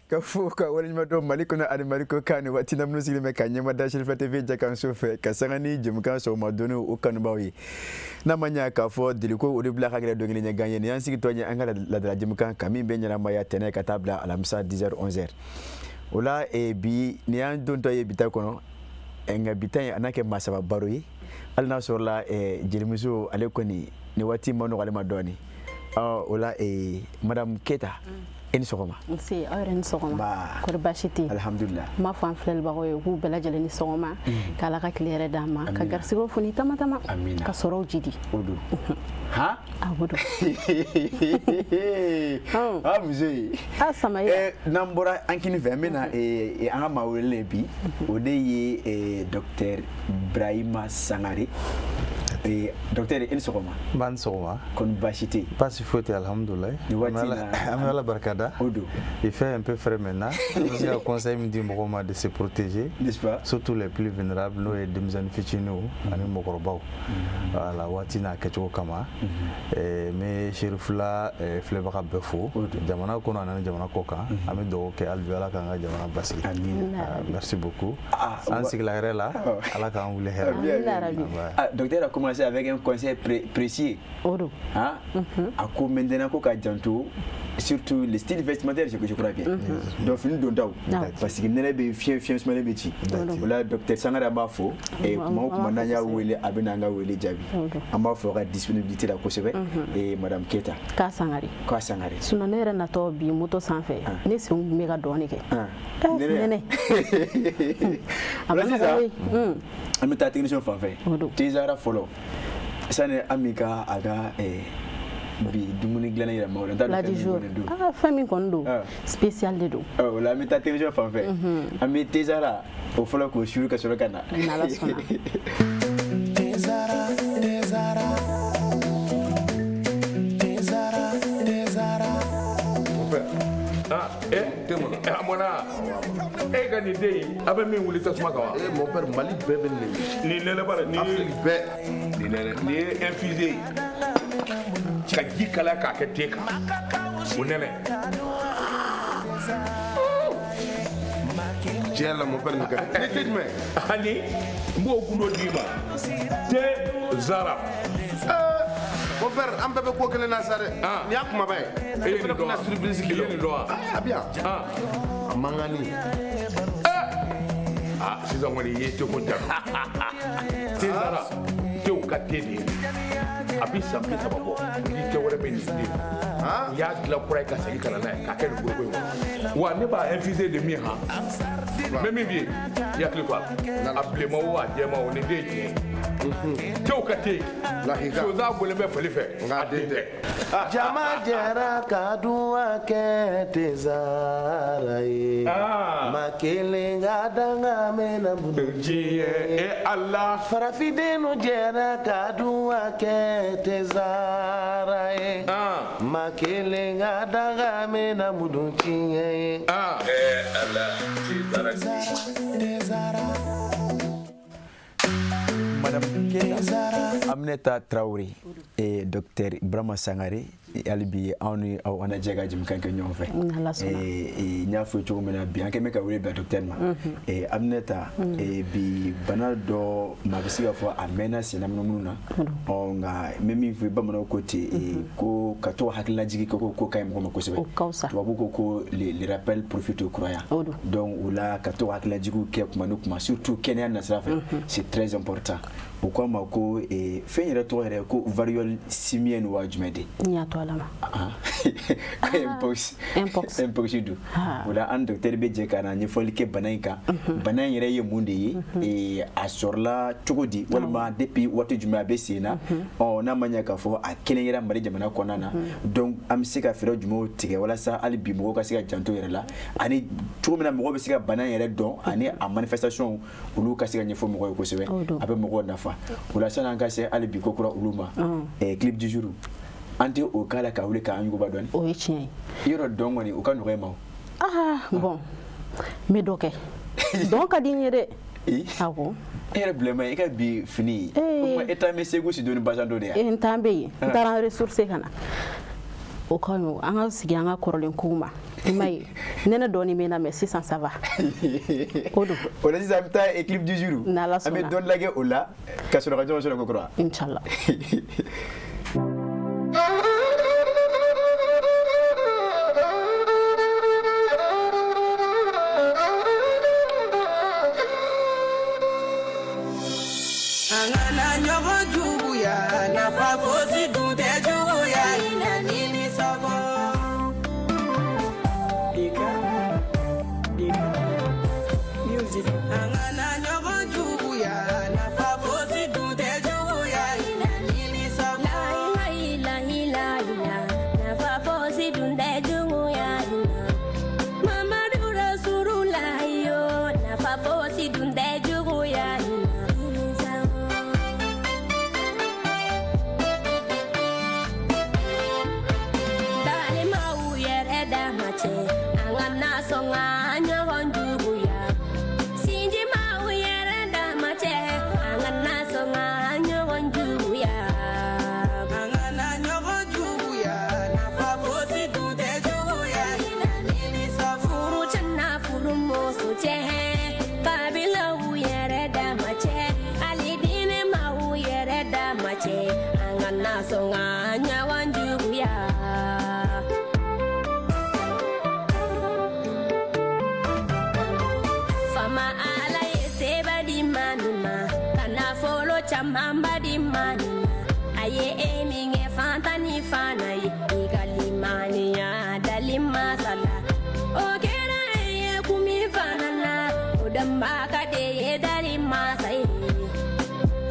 Ka fo ka waleɲuman dɔn Mali kɔnɔ ani Mali kɔ kan, nin waati na minnu sigilen bɛ ka ɲɛma da Chérifia TV jakanso fɛ ka sanga ni jɛmukan sɔgɔma dɔɔni o kanubaw ye. N'a ma ɲa k'a fɔ deliko o de bila ka gɛlɛn don kelen ɲɛ gan ye, nin y'an sigitɔ ye an ka laadala jɛmukan kan min bɛ ɲɛnamaya tɛnɛ ka taa bila alamisa 10h 11h. O la bi nin y'an dontɔ ye bi ta kɔnɔ, nka bi ta in a n'a kɛ maa saba baro ye, hali n'a sɔrɔla jelimuso ale kɔni nin waati ma nɔgɔ ale ma dɔɔni. O la madame Keyita, e ni sɔgɔma. Nse, aw yɛrɛ ni sɔgɔma. Kɔri baasi tɛ? Alhamdulillah. N b'a fɔ an filɛlibagaw ye k'u bɛɛ lajɛlen ni sɔgɔma, k'Ala ka tile yɛrɛ d'an ma, ka garisigɛw foni tama tama, ka sɔrɔw jidi. O don han. A o don. Ah, muso ye. Ah, Samaïla. N'an bɔra an kini fɛ, an bɛ na an ka maa welelen bi, o de ye docteur Ibrahima Sangare. Docteur, e ni sɔgɔma. N b'a ni sɔgɔma. Kɔni baasi tɛ yen? Baasi foyi tɛ, alhamdulilayi. Nin waati in na. An bɛ Ala barika da. O don. Il fait un peu frais maintenant. An bɛ se ka conseil min di mɔgɔw ma de se protéger. N'est-ce pas? Surtout les plus vulnérables, n'o ye denmisɛnnin fitininw ani mɔgɔkɔrɔbaw. Voilà, waati n'a kɛcogo kama. N bɛ Cherifla filɛbaga bɛɛ fo. Jamana kɔnɔ ani jamana kɔ kan. An bɛ dugawu kɛ hali bi Ala k'an ka jamana basigi. Amina. Merci beaucoup. An sigila hɛrɛ la. Ala k'an wuli hɛrɛ la. Ah, docteur a commencé avec un conseil précis. O don. Hein? A ko maintenant ko ka janto surtout le style vestimentaire, je crois bien. Donc fini dontaw, parce que nɛnɛ bɛ fiɲɛ fiɲɛ sumalen bɛ ci. O la docteur Sangare, an b'a fo. Kuma o kuma n'an y'a wele, a bɛ n'an ka wele jaabi. An b'a fɔ a ka disponibilité la kosɛbɛ. Et madame Keyita. K'a Sangare. K'a Sangare. Sinon ne yɛrɛ natɔ bi moto sanfɛ, ne sen tun bɛ ka dɔɔni kɛ. Nɛnɛ. A ma nɔgɔ koyi. An bɛ taa technicien fan fɛ. O don. Tezara fɔlɔ. Sani Ami ka a ka bi dumuni dilannen yɛrɛ ma, o la n t'a dɔn fɛn min kɔni don. Ah, fɛn min kɔni don, spécial de don. O la an bɛ taa technicien fan fɛ. An bɛ Tezara o fɔlɔ k'o suivre ka sɔrɔ ka na. N'Ala sɔnna. Tezara, Tezara, Tezara, Tezara. Ah, a mɔna e ka nin den in, a bɛ min wuli tasuma kan wa? Eh, mon père, Mali bɛɛ bɛ nin. Nin nɛnɛ bara nin ye. Afrique bɛɛ. Nin nɛnɛ nin ye infusé ye ka ji kalaya k'a kɛ te kan, o nɛnɛ. Tiɲɛ la, mon père, nin ka di. Ni te jumɛn? Ani n b'o gundo d'i ma, te zara. Mon père, an bɛɛ bɛ ko kelen na sa dɛ. Nin y'a kumaba ye. E ye fana nin dɔn wa? bɛna surprise k'i I ye nin dɔn wa? A bɛ yan. A mankanni. Ah, sisan kɔni i ye teko jaabi. Te zara, tew ka te de ye, a bi san 30 bɔ ni te wɛrɛ bɛ nin den. N y'a dilan kura ye ka segin ka na n'a ye k'a kɛ nin foroko in kɔnɔ wa. Ne b'a infusé de min han, n bɛ min f'i ye, i hakili to a la, a bilenman o, a jɛman o, nin den ye tiɲɛ ye, tew ka te. Lakika. Sonsan bɔlen bɛ fali fɛ. Nka a den tɛ. Jama jɛra ka dun kɛ Tezara ye. Ma kelen ka danga mɛnna bolo. Diɲɛ e Ala. Farafindenw jɛra ka dun kɛ Tezara ye. Ma kelen ka danga mɛnna mudu tiɲɛ ye. Ala, te zara. Madame Keyita, Aminata Traoré et docteur Ibrahima Sangare, hali bi anw ni aw an jɛ ka jɛmukan kɛ ɲɔgɔn fɛ. N'Ala sɔnna. N y'a fɔ cogo min na, bi an kɛn bɛ ka wele bila docteur ma. Aminata, bi bana dɔ maa bɛ se k'a fɔ a mɛnna senna minnu na, ɔ nka n bɛ min fɔ, bamananw ko ten ko ka to hakililajigin kɛ ko ka ɲi mɔgɔ ma kosɛbɛ. O ka fisa. Tubabu ko le rappel profite au croyant. O don. Donc o la ka to hakililajigiw kɛ kuma ni kuma, surtout kɛnɛya nasira fɛ, c'est très important. O ko a ma ko fɛn yɛrɛ tɔgɔ yɛrɛ ko variole simienne wa jumɛn de? N y'a to Ala ma. Ko mpox. Mpox. Mpox don. O la an docteur bɛ jɛ ka na ɲɛfɔli kɛ bana in kan. Bana in yɛrɛ ye mun de ye? A sɔrɔla cogo di? Walima depuis waati jumɛn a bɛ sen na? Ɔ n'a ma ɲɛ k'a fɔ a kelen kɛra Mali jamana kɔnɔna na, donc an bɛ se ka fɛɛrɛ jumɛnw tigɛ walasa hali bi mɔgɔw ka se ka janto yɛrɛ la, ani cogo min na mɔgɔw bɛ se ka bana in yɛrɛ dɔn, ani a manifestation olu ka se ka ɲɛfɔ mɔgɔw ye kosɛbɛ. A bɛ mɔgɔw nafa. O la sani an ka se hali bi ko kura olu ma, clip du jour an tɛ o k'a la ka wuli k'an yuguba dɔɔni. O ye tiɲɛ ye. Yɔrɔ dɔn kɔni o ka nɔgɔ e ma o. Ah bon, n bɛ dɔ kɛ, dɔn ka di n ye dɛ. Awɔ. E yɛrɛ bilama i ka bi fini, o kuma e taa bɛ Segu Sidoni Basando de yan. N t'an bɛ yen, n taara n ressourcer ka na. O ka ɲi, an ka sigi an ka kɔrɔlen kow ma. I m'a ye, nɛnɛ dɔɔni bɛ n na, mais sisan ça va, o don. O la sisan, an bɛ taa clip du jour. N'Ala An bɛ sɔnna. dɔɔni lajɛ o la ka sɔrɔ ka ɲɔgɔn sɔrɔ kokura. Inchallah. An kana ɲɔgɔn juguya, nafa fosi dun tɛ juguya in na nimisako. An kana ɲɔgɔn juguya, nafa fosi dun tɛ juguya in na nimisako. Nafa fosi dun tɛ juguya in na. Mamadu Rasululahi yo, nafa fosi dun tɛ juguya in na. Balimaw yɛrɛ dama cɛ, an ka na sɔn ka ɲɔgɔn juguya. Sinjimaw yɛrɛ dama cɛ, an ka na sɔn ka ɲɔgɔn juguya. An kana ɲɔgɔn juguya, nafa fosi dun tɛ juguya in na nimisako. Furu cɛ n'a furu muso cɛ, kabilaw yɛrɛ dama cɛ, hali diinɛ maaw yɛrɛ dama cɛ, an ka na sɔn ka ɲɔgɔn juguya. Fama Ala ye seba di maa min ma, ka nafolo camanba di maa min ma, a ye e min kɛ fantan ni faana ye, i ka limaniya dali masa la. O kɛra e ye kun min fana na, o dɔnbaga de ye dali masa ye.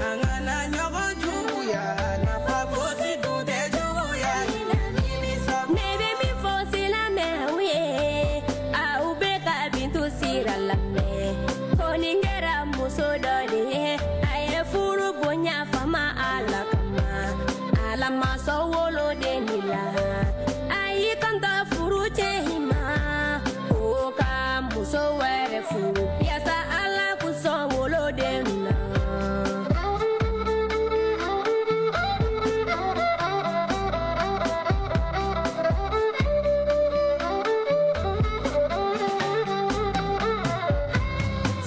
An kana ɲɔgɔn juguya, nafa fosi dun tɛ juguya in na nimisako. Ne bɛ min fɔ silamɛw ye, aw bɛ ka Bintu sira lamɛn. Ko nin kɛra muso dɔ de ye, a ye furu bonya fama Ala kama. Ala ma sɔn woloden de la. A y'i kanto furu cɛ in ma, ko ka muso wɛrɛ furu, yaasa Ala k'u sɔn woloden na.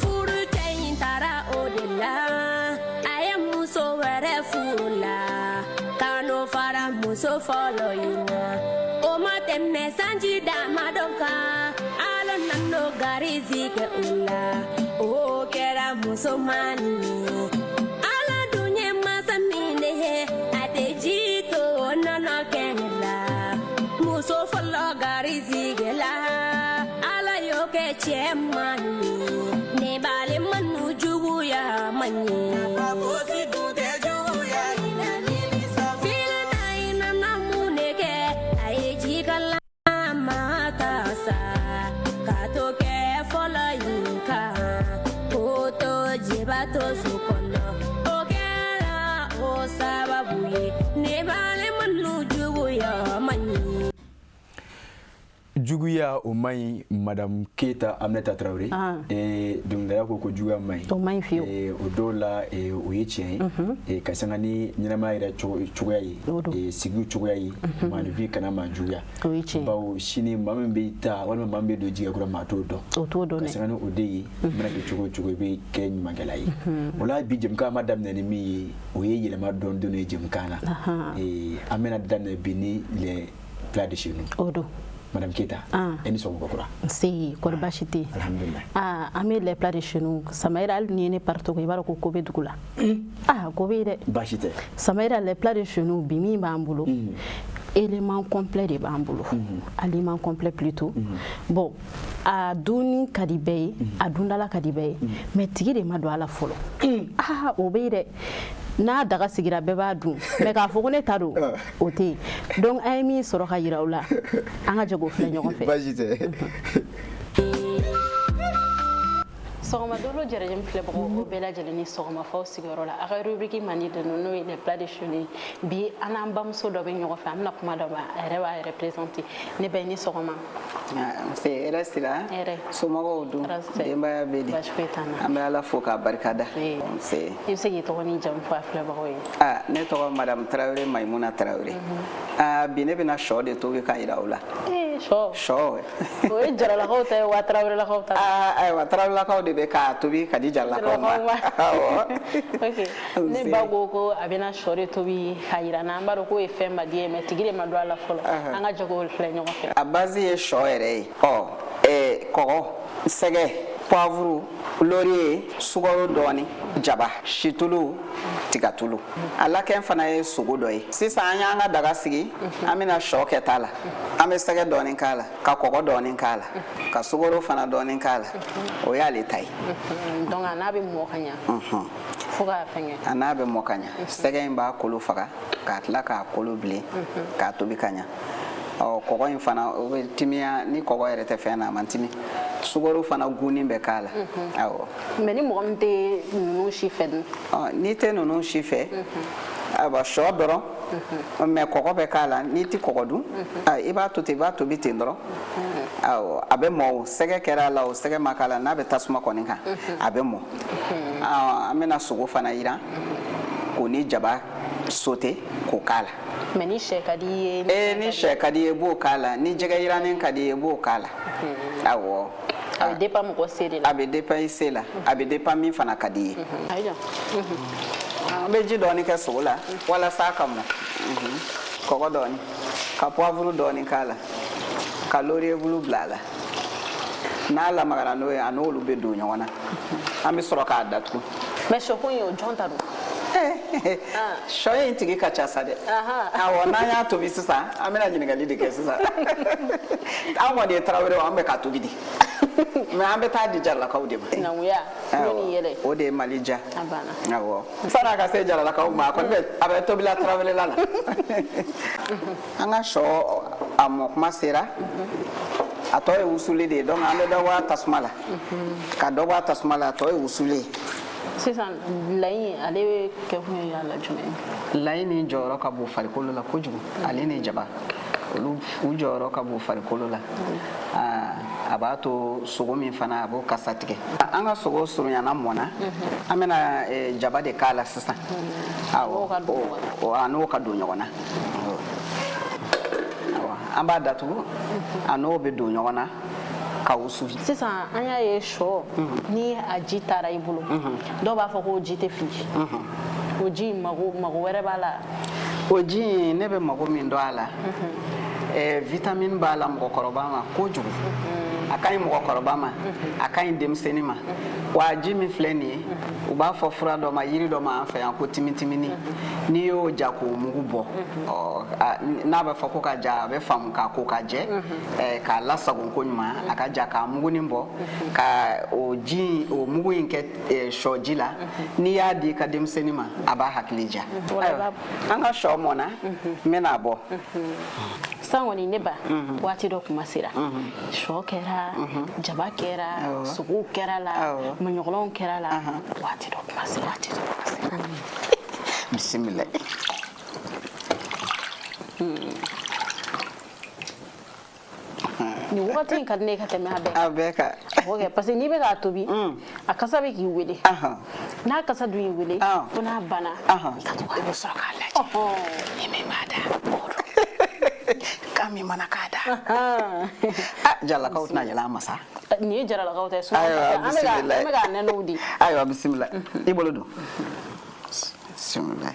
Furu cɛ in taara o de la, a ye muso wɛrɛ furu la, ka n'o fara muso fɔlɔ in na. O ma tɛmɛ sanji damadɔ kan, Ala nan'o garizigɛ o la, o kɛra musomannin ye. Ala dun ye masa min de ye, a tɛ ji to nɔnɔ kɛnɛ la. Muso fɔlɔ garizigɛ la, Ala y'o kɛ cɛman ye. Ne balimanu, juguya man ɲi. Nafa fosi dun tɛ juguya in na nimisako. Filanan in nana mun de kɛ? A ye jikalan ma ta sa ka to kɛ fɔlɔ in kan, k'o to jiba to so kɔnɔ. O kɛra o sababu ye, ne balimanu, juguya man ɲi. Juguya o man ɲi. Madame Keyita Aminata Tarawele. Dɔnkilidala ko juguya man ɲi. O man ɲi fiyewu. O dɔw la, o ye tiɲɛ ye, ka sanga ni ɲɛnamaya yɛrɛ cogoya ye. O don. Sigiw cogoya ye, maaninfin kana maa juguya. O ye tiɲɛ ye. Bawo sini maa min bɛ taa walima maa min bɛ don jigɛ kɔrɔ, maa t'o dɔn. O t'o dɔn Ka dɛ. sanga ni o de ye, i mana kɛ cogo o cogo, i bɛ kɛ ɲumankɛla ye. O la bi, jɛmukan ma daminɛ ni min ye, o ye yɛlɛma dɔɔni don ye jɛmukan na. An bɛna daminɛ bi ni les plats de chez nous. O don. Madame Keita, e ni sɔgɔma kura. Nse, kɔri baasi tɛ yen? Alhamdulillah. Ah, an bɛ les plats de chez nous. Samayira, hali ni ye ne parito i b'a dɔn ko ko bɛ dugu la. Ah, ko bɛ yen dɛ. Baasi tɛ. Samayira, les plats de chez nous, bi min b'an bolo, élément complet de b'an bolo, aliment complet plutôt. Bon, a dunni ka di bɛɛ ye, a dundala ka di bɛɛ ye, mais tigi de ma don a la fɔlɔ. Ah, o bɛ yen dɛ. N'a daga sigira, bɛɛ b'a dun, mais k'a fɔ ko ne ta don, o tɛ yen. Donc an ye min sɔrɔ ka yira u la, an ka jɛ k'o filɛ ɲɔgɔn fɛ. Baasi tɛ. Sɔgɔma dolo jɛrɛjɛm filɛbagaw, o bɛɛ lajɛlen ni sɔgɔma f'aw sigiyɔrɔ la. A ka rubrique mandi de n'o ye les plats de chez nous. Bi an n'an bamuso dɔ bɛ ɲɔgɔn fɛ, an bɛna kuma dɔ ma, a yɛrɛ b'a yɛrɛ présenter. Ne ba, i ni sɔgɔma. Nse, hɛrɛ sira. Hɛrɛ. Somɔgɔw dun? Tɔɔrɔ tɛ. Denbaya bɛ di? Baasi foyi t'an na. An bɛ Ala fo k'a barikada. Nse. I bɛ se k'i tɔgɔ ni jamu fɔ a filɛbagaw ye? Ah, ne tɔgɔ Madame Tarawele, Mayimuna Tarawele. Ah, bi ne bɛna sɔ de tobi k'a yira aw la. Ee, sɔ! Sɔ. O ye Jaralakaw ta ye wa Tarawelelakaw ta? Ah, ayiwa, Tarawelelakaw de bɛ k'a tobi ka di Jaralakaw ma. Awɔ. Ok, ne ba ko ko a bɛna sɔ de tobi k'a yira n na. An b'a dɔn k'o ye fɛn mandi ye, mais tigi de ma don a la fɔlɔ. An ka jɛ k'o filɛ ɲɔgɔn fɛ. A base ye sɔ yɛrɛ ye. Ɔ kɔgɔ, sɛgɛ, poivre, laurier, sukaro dɔɔni, jaba, situlu, tigatulu. A lakɛn fana ye sogo dɔ ye. Sisan an y'an ka daga sigi, an bɛna sɔ kɛ ta la. An bɛ sɛgɛ dɔɔni k'a la, ka kɔgɔ dɔɔni k'a la, ka sukaro fana dɔɔni k'a la. O y'ale ta ye. Donc a n'a bɛ mɔ ka ɲa fo k'a fɛngɛ. A n'a bɛ mɔ ka ɲa. Sɛgɛ in b'a kolo faga, k'a tila k'a kolo bilen, k'a tobi ka ɲa. Ɔ, kɔgɔ in fana, o bɛ timiya. Ni kɔgɔ yɛrɛ tɛ fɛn na, a man timi. Sukaro fana gunni bɛ k'a la, awɔ. Mais ni mɔgɔ min tɛ ninnu si fɛ dun? Ɔ, n'i tɛ ninnu si fɛ, ayiwa, sɔ dɔrɔn, mais kɔgɔ bɛ k'a la. N'i tɛ kɔgɔ dun, i b'a to ten, i b'a tobi ten dɔrɔn. Awɔ, a bɛ mɔ. O sɛgɛ kɛra a la, o sɛgɛ ma k'a la, n'a bɛ tasuma kɔni kan, a bɛ mɔ. An bɛna sogo fana yiran k'o ni jaba sauté k'o k'a la. Mais ni sɛ ka di i ye? Ee, ni sɛ ka di i ye, i b'o k'a la. Ni jɛgɛ yirannen ka di i ye, i b'o k'a la. Awɔ. A bɛ dépend mɔgɔ se de la. A bɛ dépend i se la, a bɛ dépend min fana ka di i ye. Ayiwa. An bɛ ji dɔɔni kɛ sogo la walasa a ka mɔ. Kɔgɔ dɔɔni, ka poivre dɔɔni k'a la, ka laurier bulu bila a la. N'a lamagara n'o ye, a n'olu bɛ don ɲɔgɔn na. An bɛ sɔrɔ k'a datugu. Mais sɔko in, o jɔn ta don? Sɔ in tigi ka ca sa dɛ. Awɔ, n'an y'a tobi sisan, an bɛna ɲininkali de kɛ sisan. An kɔni ye Tarawele, an bɛ k'a tobi de, mais an bɛ taa di Jaralakaw de ma. Sinankunya, tulo ni yɛlɛ. O de ye Mali diya. A banna. Awɔ, san'a ka se Jaralakaw ma, a kɔni bɛ, a bɛ tobila Tarawele la. An ka sɔ, a mɔ kuma sera, a tɔ ye wusuli de ye. Donc an bɛ dɔ bɔ a tasuma la, ka dɔ bɔ a tasuma la, a tɔ ye wusuli ye. Sisan layi, ale kɛ kun ye a la jumɛn ye? Layi ni jɔyɔrɔ ka bon farikolo la kojugu. Ale ni jaba, olu u jɔyɔrɔ ka bon farikolo la. A b'a to sogo min fana, a b'o kasa tigɛ. An ka sogo surunyana, mɔna, an bɛna jaba de k'a la sisan. Awɔ, a n'o ka don ɲɔgɔn na. Awɔ, an b'a datugu, a n'o bɛ don ɲɔgɔn na ka wusu. Sisan an y'a ye, sɔ ni a ji taara i bolo, dɔw b'a fɔ ko ji tɛ fili. O ji in, mago wɛrɛ b'a la? O ji in, ne bɛ mago min dɔn a la, vitamine b'a la mɔgɔkɔrɔba ma kojugu. A ka ɲi mɔgɔkɔrɔba ma, a ka ɲi denmisɛnnin ma. Wa ji min filɛ nin ye, u b'a fɔ fura dɔ ma, yiri dɔ ma an fɛ yan ko timitimini. N'i y'o ja k'o mugu bɔ, n'a bɛ fɔ ko ka ja, a bɛ faamu k'a ko ka jɛ, k'a lasago ko ɲuman, a ka ja, k'a mugunin bɔ, ka o ji, o mugu in kɛ sɔ ji la. N'i y'a di i ka denmisɛnnin ma, a b'a hakili ja. Ayiwa, an ka sɔ mɔna, n bɛna bɔ. San kɔni, ne ba, waati dɔ kuma sera. Sɔ kɛra, jaba kɛra, sogow kɛra la, maɲɔgɔlɔnw kɛra la, waati dɔ kuma sera, waati dɔ kuma sera. Bisimila. Nin wagati in ka di ne ye ka tɛmɛ a bɛɛ. A bɛɛ kan. Ok, parce que n'i bɛ k'a tobi, a kasa bɛ k'i wele. N'a kasa dun y'i wele, fo n'a banna, i ka to k'a, i bɛ sɔrɔ k'a lajɛ. Ni min b'a da, o don. Kan min mana k'a da. Ah, Jaralakaw tɛna yɛlɛ a ma sa. Nin ye Jaralakaw ta ye, sinon an bɛ k'a nɛnɛw di. Ayiwa, bisimila. I bolo don. Bisimila.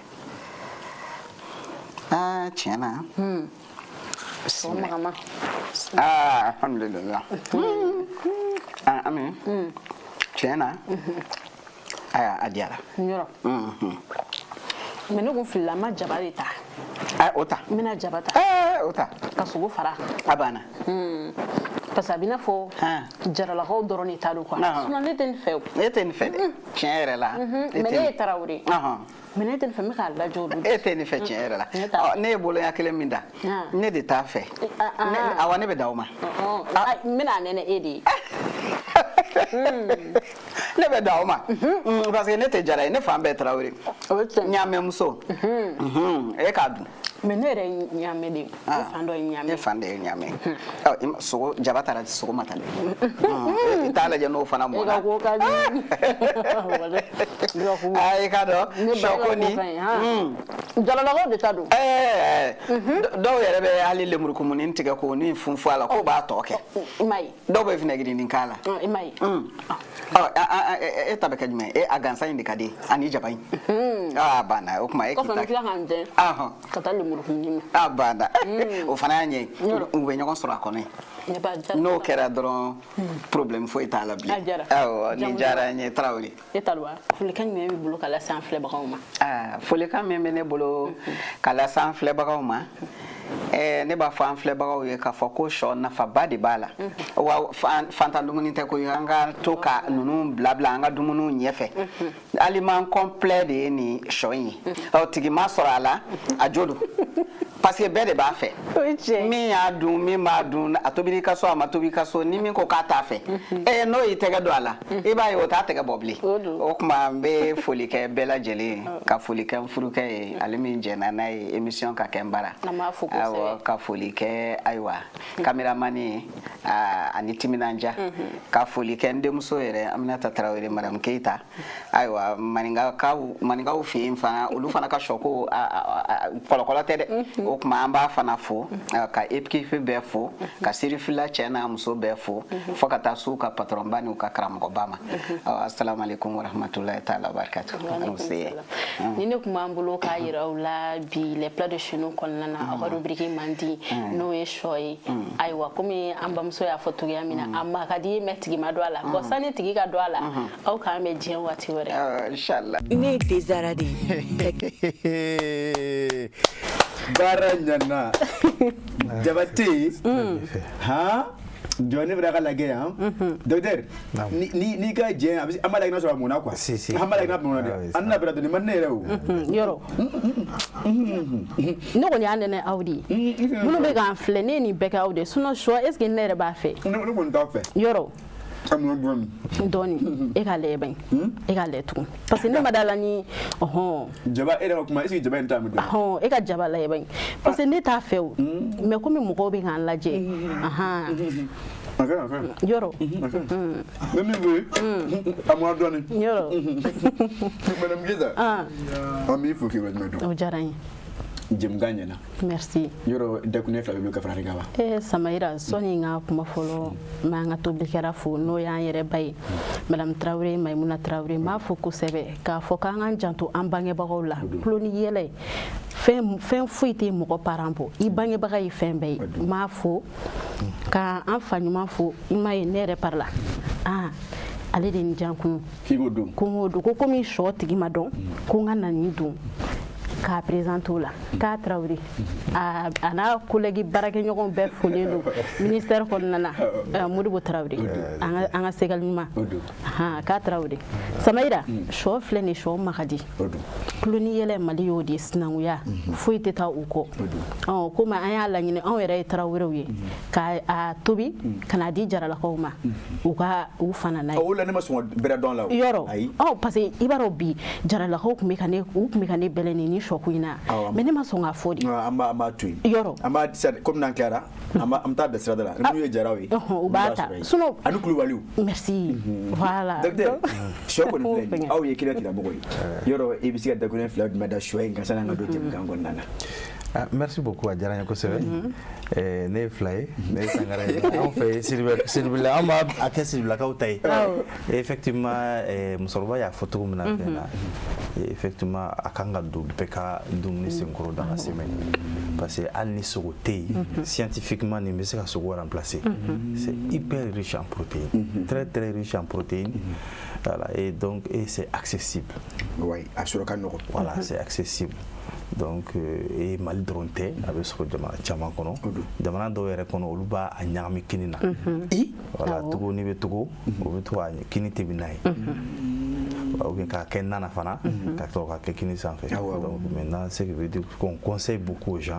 Ah, tiɲɛ na. Sɔ magama. Ah, alhamdulillah. Ah, Ami. Tiɲɛ na. Ayiwa, a diyara. Yɔrɔ. Mais ne kun filila, n ma jaba de ta. Ah, o ta. N bɛna jaba ta. Eh, o ta. Ka sogo fara. A banna. Parce que a bɛ i n'a fɔ Jaralakaw dɔrɔn de ta don quoi. Sinon ne tɛ nin fɛ o. E tɛ nin fɛ dɛ. Tiɲɛ yɛrɛ la. Mais ne ye Tarawele ye. Mais ne tɛ nin fɛ, n bɛ k'a lajɛ olu. E tɛ nin fɛ tiɲɛ yɛrɛ la. Ɔ, ne ye boloɲa kelen min da, ne de t'a fɛ. Awɔ, ne bɛ da o ma. N bɛna a nɛnɛ e de ye. Ne bɛ dan o ma parce que ne tɛ Jara ye, ne fan bɛɛ Tarawele, Ɲamɛmuso. E k'a dun. Mais ne yɛrɛ ye Ɲamɛ de ye, ne fan dɔ ye Ɲamɛ. Ne fan de ye Ɲamɛ. Ɔ, sogo jaba taara, sogo ma taa dɛ. I t'a lajɛ n'o fana mɔna. E ka ko ka di. Aa, i k'a dɔn sɔ ko nin. Jaralakaw de ta don. Dɔw yɛrɛ bɛ hali lemurukumuni tigɛ k'o ni funfun a la k'o b'a tɔ kɛ. I m'a ye. Dɔw bɛ vinaigre k'a la. I m'a ye. Ɔ, e ta bɛ kɛ jumɛn ye? E a gansan in de ka di ani jaba in. Aa, banna o kuma e k'i ta. Kɔfɛ n bɛ tila ka n dɛn. Ka taa lemurukumuni ma. A banna, o fana y'a ɲɛ ye, u bɛ ɲɔgɔn sɔrɔ a kɔnɔ yen. N'o kɛra dɔrɔn, problème foyi t'a la bilen. Awɔ, nin diyara n ye, Tarawele. E ta don wa? Folikan jumɛn b'i bolo ka lase an filɛbagaw ma? Aa, folikan min bɛ ne bolo ka lase an filɛbagaw ma, ne b'a fɔ an filɛbagaw ye k'a fɔ ko sɔ nafaba de b'a la, wa fantan dumuni tɛ koyi. An ka to ka ninnu bila bila an ka dumuniw ɲɛfɛ. Aliment complet de ye nin sɔ in ye. Ɔ, tigi ma sɔrɔ a la, a jo don, parce que bɛɛ de b'a fɛ. Min y'a dun, min b'a dun, a tobili ka so, a ma tobi ka so, ni min ko k'a t'a fɛ, n'o y'i tɛgɛ don a la, i b'a ye o t'a tɛgɛ bɔ bilen. O tuma n bɛ foli kɛ bɛɛ lajɛlen ye, ka foli kɛ n furukɛ ye, ale min jɛnna n'a ye émission ka kɛ n bara. Awɔ, ka foli kɛ, ayiwa, caméraman ye ani timinanja, ka foli kɛ n denmuso yɛrɛ, Aminata Tarawele, madame Keyita. Ayiwa, maninkaw, maninkaw fɛ yen fana, olu fana ka sɔko kɔlɔkɔlɔ tɛ dɛ. O tuma an b'a fana fo, ka équipe bɛɛ fo, ka Sirifila cɛ n'a muso bɛɛ fo, fo ka taa s'u ka patron ba n'u ka karamɔgɔba ma. Asalaamaaleykum warahmatulahi taala wabarakatuh. Ni ne tun b'an bolo k'a yira aw la bi, les plats de chez nous kɔnɔna na, aw ka rubrique man di, n'o ye sɔ ye. Ayiwa, komi an bamuso y'a fɔ cogoya min na, a ma ka di ye, mais tigi ma don a la. Bon, sani tigi ka don a la, aw k'an bɛn diɲɛ waati wɛrɛ. Inchallah. Ne ye Tezara de ye. Baara ɲana, Jabate han, jɔ ne fana ka lajɛ yan. Docteur, n'i ka jɛ, a bɛ an b'a lajɛ n'a sɔrɔ a mɔnna quoi. An b'a lajɛ n'a mɔnna dɛ, an tɛna bɛrɛ dɔn nin man di ne yɛrɛ o. Yɔrɔ ne kɔni y'a nɛnɛ aw de ye, minnu bɛ k'an filɛ, ne ye nin bɛɛ kɛ aw de ye. Sinon sɔ, est ce que ne yɛrɛ b'a fɛ? Ne kɔni t'a fɛ. Yɔrɔ. A mɔna dɔɔni. Dɔɔni, e k'a lajɛ bani, e k'a lajɛ tugun, parce que ne ma da la ni ɔhɔn. Jaba, e yɛrɛ ka kuma, est ce que jaba in t'a min dɔn? Ɔhɔn, e ka jaba lajɛ bani, parce que ne t'a fɛ o, mais komi mɔgɔw bɛ k'an lajɛ, ahan. A ka ɲi, a ka ɲi. Yɔrɔ. Ne min fɔ ye, a mɔna dɔɔni. Yɔrɔ. Madame Keyita, an b'i fo k'i waleɲuman dɔn. O diyara n ye. Jɛmukan ɲɛna. Merci. Yɔrɔ dakuruɲɛ 2 bɛ bolo ka fara kan wa? Samayira, sɔnni n ka kuma fɔlɔ, n b'an ka tobilikɛla fo, n'o y'an yɛrɛ ba ye, madame Tarawele, Mayimuna Tarawele. N b'a fo kosɛbɛ k'a fɔ k'an k'an janto an bangebagaw la. Tulo ni yɛlɛ, fɛn foyi tɛ mɔgɔ parent bɔ, i bangebaga ye fɛn bɛɛ ye. N b'a fo ka an fa ɲuman fo. I m'a ye, ne yɛrɛ pari la, ah, ale de ye n diyan kunun. K'i k'o dun. Ko n k'o dun, ko komi sɔ tigi ma dɔn, ko n ka na nin dun k'a présenter o la k'a Tarawele a n'a collègue baarakɛɲɔgɔnw bɛɛ folen don ministère kɔnɔna na, Modibo Tarawele, an ka segali ɲuman k'a Tarawele. Samayira, sɔ filɛ nin, sɔ ma ka di, tulo ni yɛlɛ, Mali y'o de ye, sinankunya foyi tɛ taa u kɔ. Ɔ, komi an y'a laɲini, anw yɛrɛ ye Tarawelew ye, k'a tobi ka n'a di Jaralakaw ma, u ka u fana n'a ye. O la ne ma sɔn ka bɛrɛ dɔn a la o. Yɔrɔ, ɔ, parce que i b'a dɔn bi Jaralakaw tun bɛ ka ne, u tun bɛ ka ne bɛlɛn ni sɔko in na, mais ne ma sɔn k'a fɔ de. An b'a to yen. Yɔrɔ. An b'a komi n'an tilara, an bɛ taa bila sirada la, ni minnu ye Jaraw ye. U b'a ta sinon. Ani Kulubaliw. Merci, voilà. Docteur, sɔ kɔni filɛ nin ye, aw ye kɛnɛya tigilamɔgɔ ye. Yɔrɔ i bɛ se ka dakuruɲɛ 2 jumɛn da sɔ in kan sanni an ka don jɛmukan kɔnɔna na? Ah, merci beaucoup, a diyara n ye kosɛbɛ. Ne ye fila ye, ne ye Sangare ye. Anw fɛ Siribila, an b'a a kɛ Siribilakaw ta ye. Effectivement, musokɔrɔba y'a fɔ cogo min na fɛn na, effectivement a kan ka don bɛɛ ka dumuni senkɔrɔ dans la semaine, parce que hali ni sogo tɛ yen, scientifiquement nin bɛ se ka sogo remplacer. C'est hyper riche en protéines, très très riche en protéines. Voilà, et donc et c'est accessible. Oui, a sɔrɔ ka nɔgɔn. Voilà, c'est accessible. Donc et Mali dɔrɔn tɛ, a bɛ sɔrɔ jamana caman kɔnɔ, jamana dɔw yɛrɛ kɔnɔ, olu b'a a ɲagami kini na. Voilà, Togo, n'i bɛ Togo, o bɛ to ka kini tobi n'a ye, ou bien k'a kɛ na na fana, ka sɔrɔ k'a kɛ kini sanfɛ. Donc maintenant, ce qui veut dire qu'on conseille beaucoup aux gens,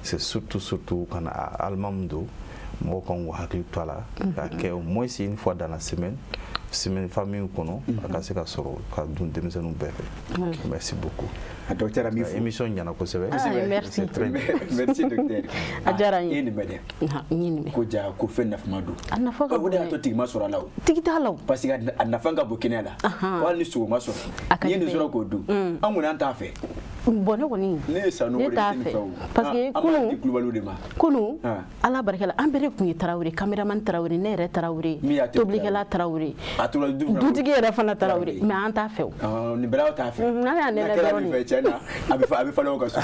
c'est surtout surtout ka na aliment min don, mɔgɔw kan k'u hakili to a la k'a kɛ au moins une fois dans la semaine. Famille kɔnɔ a ka se ka sɔrɔ ka dun denmisɛnninw bɛɛ fɛ. Merci beaucoup. A docteur, an b'i fo. Émission ɲɛna kosɛbɛ. Merci. Merci docteur. A diyara n ye. I ye nin mɛn dɛ. N ye nin mɛn. Ko ja ko fɛn nafama don. A nafa ka bon. O de y'a to tigi ma sɔrɔ a la o. Tigi t'a la o. Parce que a nafa ka bon kɛnɛya la. Ko hali ni sogo ma sɔrɔ. N'i ye nin sɔrɔ k'o dun. An kɔni an t'a fɛ. Bon, ne kɔni. Ne ye sanu ne t'a fɛ. Parce que kunun. An b'a di Kulubaliw de ma. Kunun. Ala barika la an bɛɛ de tun ye Tarawele, caméraman Tarawele, ne yɛrɛ Tarawele. Tobilikɛla Tarawele. Dutigi yɛrɛ fana Tarawele, mais an t'a fɛ o. Nin bɛɛ t'a fɛ. N'an y'a nɛnɛ dɔrɔn de. Tiɲɛ na a bɛ falen o ka so.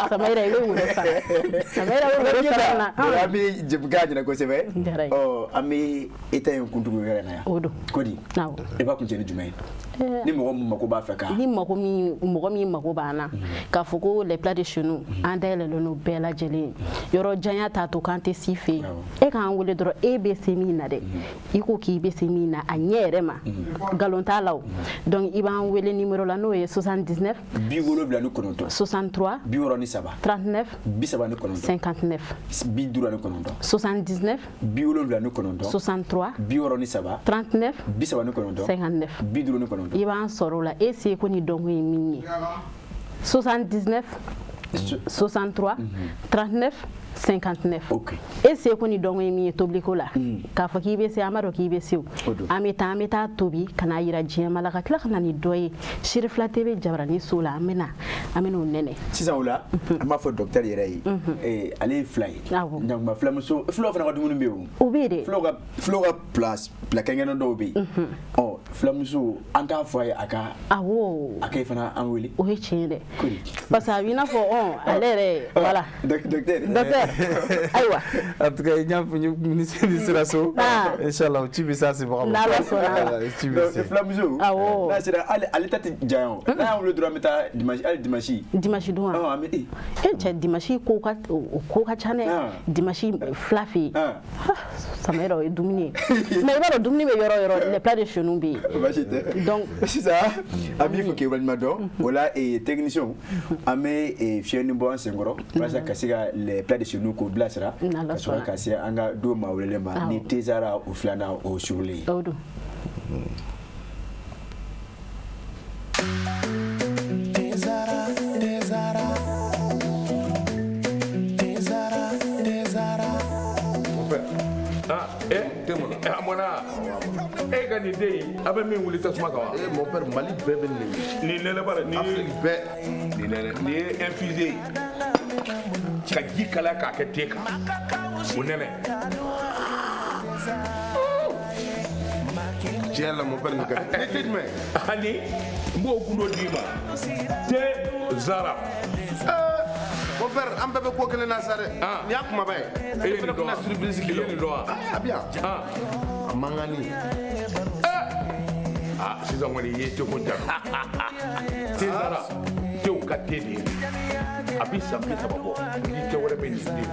Samayira i bɛ woro sara. Samayira bɛ woro sara na. An bɛ jɛmukan ɲɛna kosɛbɛ. Ɔ an bɛ état in kuntigiw yɛrɛ na yan. O don. Ko di? Awɔ. I b'a kuncɛ ni jumɛn ye? Ni mɔgɔ min mako b'a fɛ ka. Ni mɔgɔ min mako b'an na k'a fɔ ko les plats de chez nous an dayɛlɛlen don bɛɛ lajɛlen yɔrɔ janya t'a to k'an tɛ si fɛ yen e k'an wele dɔrɔn e bɛ se min na dɛ i ko k'i bɛ se min na a ɲɛ yɛrɛ ma nkalon t'a la o donc i b'an wele numéro la n'o ye 79 79 63 63 39 39 59 59 79 79 63 63 39 39 59 59 i b'an sɔrɔ o la e seko ni dɔnko ye min ye 79 63 39 59 e seko ni dɔnko ye min ye tobiliko la k'a fɔ k'i bɛ se an b'a dɔn k'i bɛ se o an bɛ taa tobi ka n'a yira diɲɛma la ka tila ka na ni dɔ ye Serifila TV jabarani so la an bɛ n'o nɛnɛ sisan o la an b'a fɔ docteur yɛrɛ ye ale ye fila ye ɲankuma filamuso filaw fana ka dumuni bɛ yen o bɛ yen dɛ filaw ka place kɛrɛnkɛrɛnnen dɔw bɛ yen ɔ filamuso an t'a fɔ a ye a ka awɔ a k'e fana an wele o ye tiɲɛ ye dɛ parce que a b'i n'a fɔ ale yɛrɛ voilà docteur ayiwa en tout cas i y'a fɔ ni sera so inchallah ci bɛ s'a sebaga ma n'Ala sɔnna filamuso awɔ n'a sera ale ta tɛ janya o n'a y'an wele dɔrɔn an bɛ taa dimanche hali dimanche dimanche don wa an bɛ e cɛ dimanche ko ka o ko ka ca dɛ dimanche fila fɛ yen Samayira o ye dumuni ye mais i b'a dɔn dumuni bɛ yɔrɔ o yɔrɔ les plats de chez nous bɛ yen baasi tɛ donc sisan an b'i fo k'i waleɲuman dɔn o la technicien an bɛ fiɲɛni bɔ an senkɔrɔ walasa ka se ka les plats de chez nous k'o bilasira ka sɔrɔ ka se an ka don maa welelen ma ni Tezara o filanan o surulen ye. O don. Tezara, Tezara, Tezara, Tezara. Ah, a mɔna e ka nin den in a bɛ min wuli tasuma kan wa. Mon père Mali bɛɛ bɛ nin de. Nin nɛnɛ ba la nin Afrique bɛɛ. Nin nɛnɛ nin ye infusé ye. Ka ji kalaya k'a kɛ te kan o nɛnɛ. Tiɲɛ la mon père nin ka di. Ni te jumɛn? Ani n b'o gundo d'i ma. Te Zara. Mon père an bɛɛ bɛ ko kelen na sa dɛ. Nin y'a kumaba ye. E ye nin dɔn wa? Surprise I ye nin dɔn wa? A bɛ yan. A man kan ni. Ah sisan kɔni i ye teko ja. Te Zara tew ka te de ye. A bɛ san 30 bɔ ni tɛ wɛrɛ bɛ nin den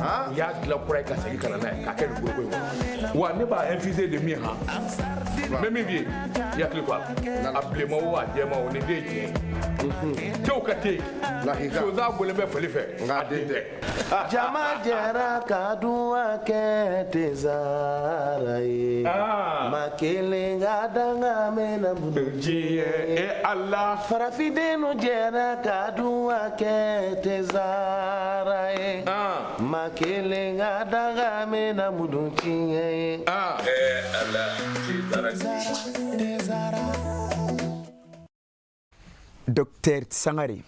u y'a dilan kura ye ka segin ka na n'a ye k'a kɛ nin foroko in kɔnɔ wa ne b'a infuser de min han n bɛ min f'i ye i hakili to a la a bilenman o a jɛman o nin den ye tiɲɛ ye tew ka te sonsan bɔlen bɛ fali fɛ a den tɛ. Jama jɛra ka dun a kɛ Tezara ye maa kelen ka danga mɛnna minnu diɲɛ e Ala farafindenw jɛra ka dun a kɛ Tezara ye maa kelen ka danga mɛnna minnu tiɲɛ ye. Ala Tezara. Docteur Sangare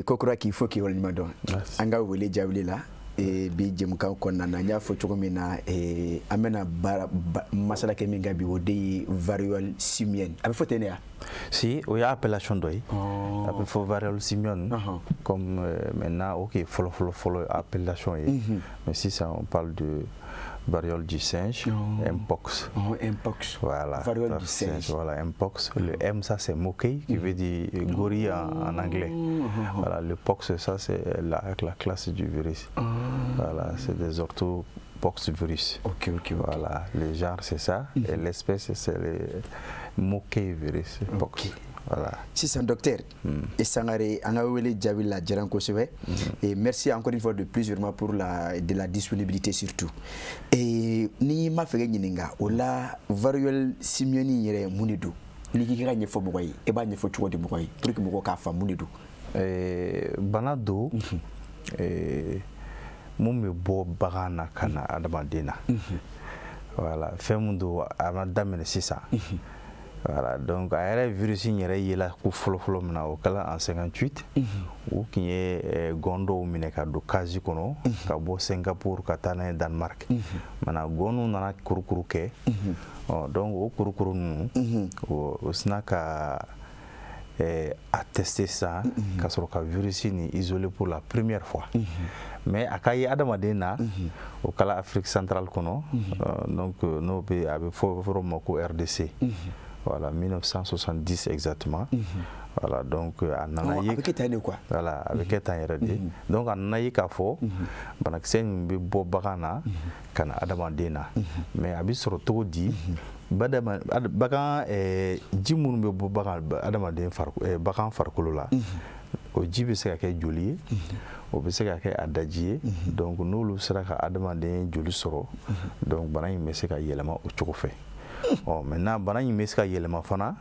kokura k'i fo k'i waleɲuman dɔn an ka wele jaabili la bi jɛmukan kɔnɔna na n y'a fɔ cogo min na an bɛna baara masala kɛ min kan bi o de ye variole simienne a bɛ fɔ ten de ya. Si, o y'a appellation dɔ ye. A bɛ fɔ variole simienne comme maintenant ok fɔlɔ fɔlɔ fɔlɔ appellation ye mais sisan on parle de variole du singe, Mpox. Oh, Mpox. Voilà. Variole du singe. Voilà, Mpox. Le M, ça c'est moquet, qui veut dire gorille en anglais. Voilà, le pox, ça c'est la classe du virus. Voilà, c'est des orthopox virus. Ok, ok. Voilà, le genre c'est ça, et l'espèce c'est le moquet virus, pox. Voilà. Sisan, docteur et Sangaré, an ka wele jaabi la diyara n kosɛbɛ. Et merci encore une fois de plus vraiment pour la de la disponibilité surtout. Et ni ma fɛ ka ɲininka o la, variole simienne yɛrɛ, mun de don? N'i k'i ka ɲɛfɔ mɔgɔ ye, e b'a ɲɛfɔ cogo di mɔgɔ ye pour que mɔgɔw k'a faamu mun de don? Bana don mun bɛ bɔ bagan na ka na adamaden na. Voilà, fɛn mun don, a ma daminɛ sisan. Voilà, donc a yɛrɛ virus in yɛrɛ yela ko fɔlɔ-fɔlɔ min na, o kɛla en 58. U tun ye gɔn dɔw minɛ ka don cage kɔnɔ ka bɔ Singapour ka taa n'a ye Danemark. Maintenant, gɔnw nana kurukuru kɛ. Ɔ, donc o kurukuru ninnu, o sina ka a testé sisan ka sɔrɔ ka virus nin isolé pour la première fois. Mais a ka ye adamaden na, o kɛla Afrique centrale kɔnɔ. Donc n'o bɛ, a bɛ fɔ yɔrɔ min ma ko RDC. Voilà, 1970 exactement. Voilà, donc a nana ye a bɛ kɛ tan de quoi. Voilà, a bɛ kɛ tan yɛrɛ de. Donc a nana ye k'a fɔ banakisɛ in bɛ bɔ bagan na ka na adamaden na. Mais a bɛ sɔrɔ cogo di? Bagan ji minnu bɛ bɔ bagan adamaden bagan farikolo la, o ji bɛ se ka kɛ joli ye, o bɛ se ka kɛ a daji ye. Donc n'olu sera ka adamaden joli sɔrɔ, donc bana in bɛ se ka yɛlɛma o cogo fɛ. Ɔ, maintenant, bana in bɛ se ka yɛlɛma fana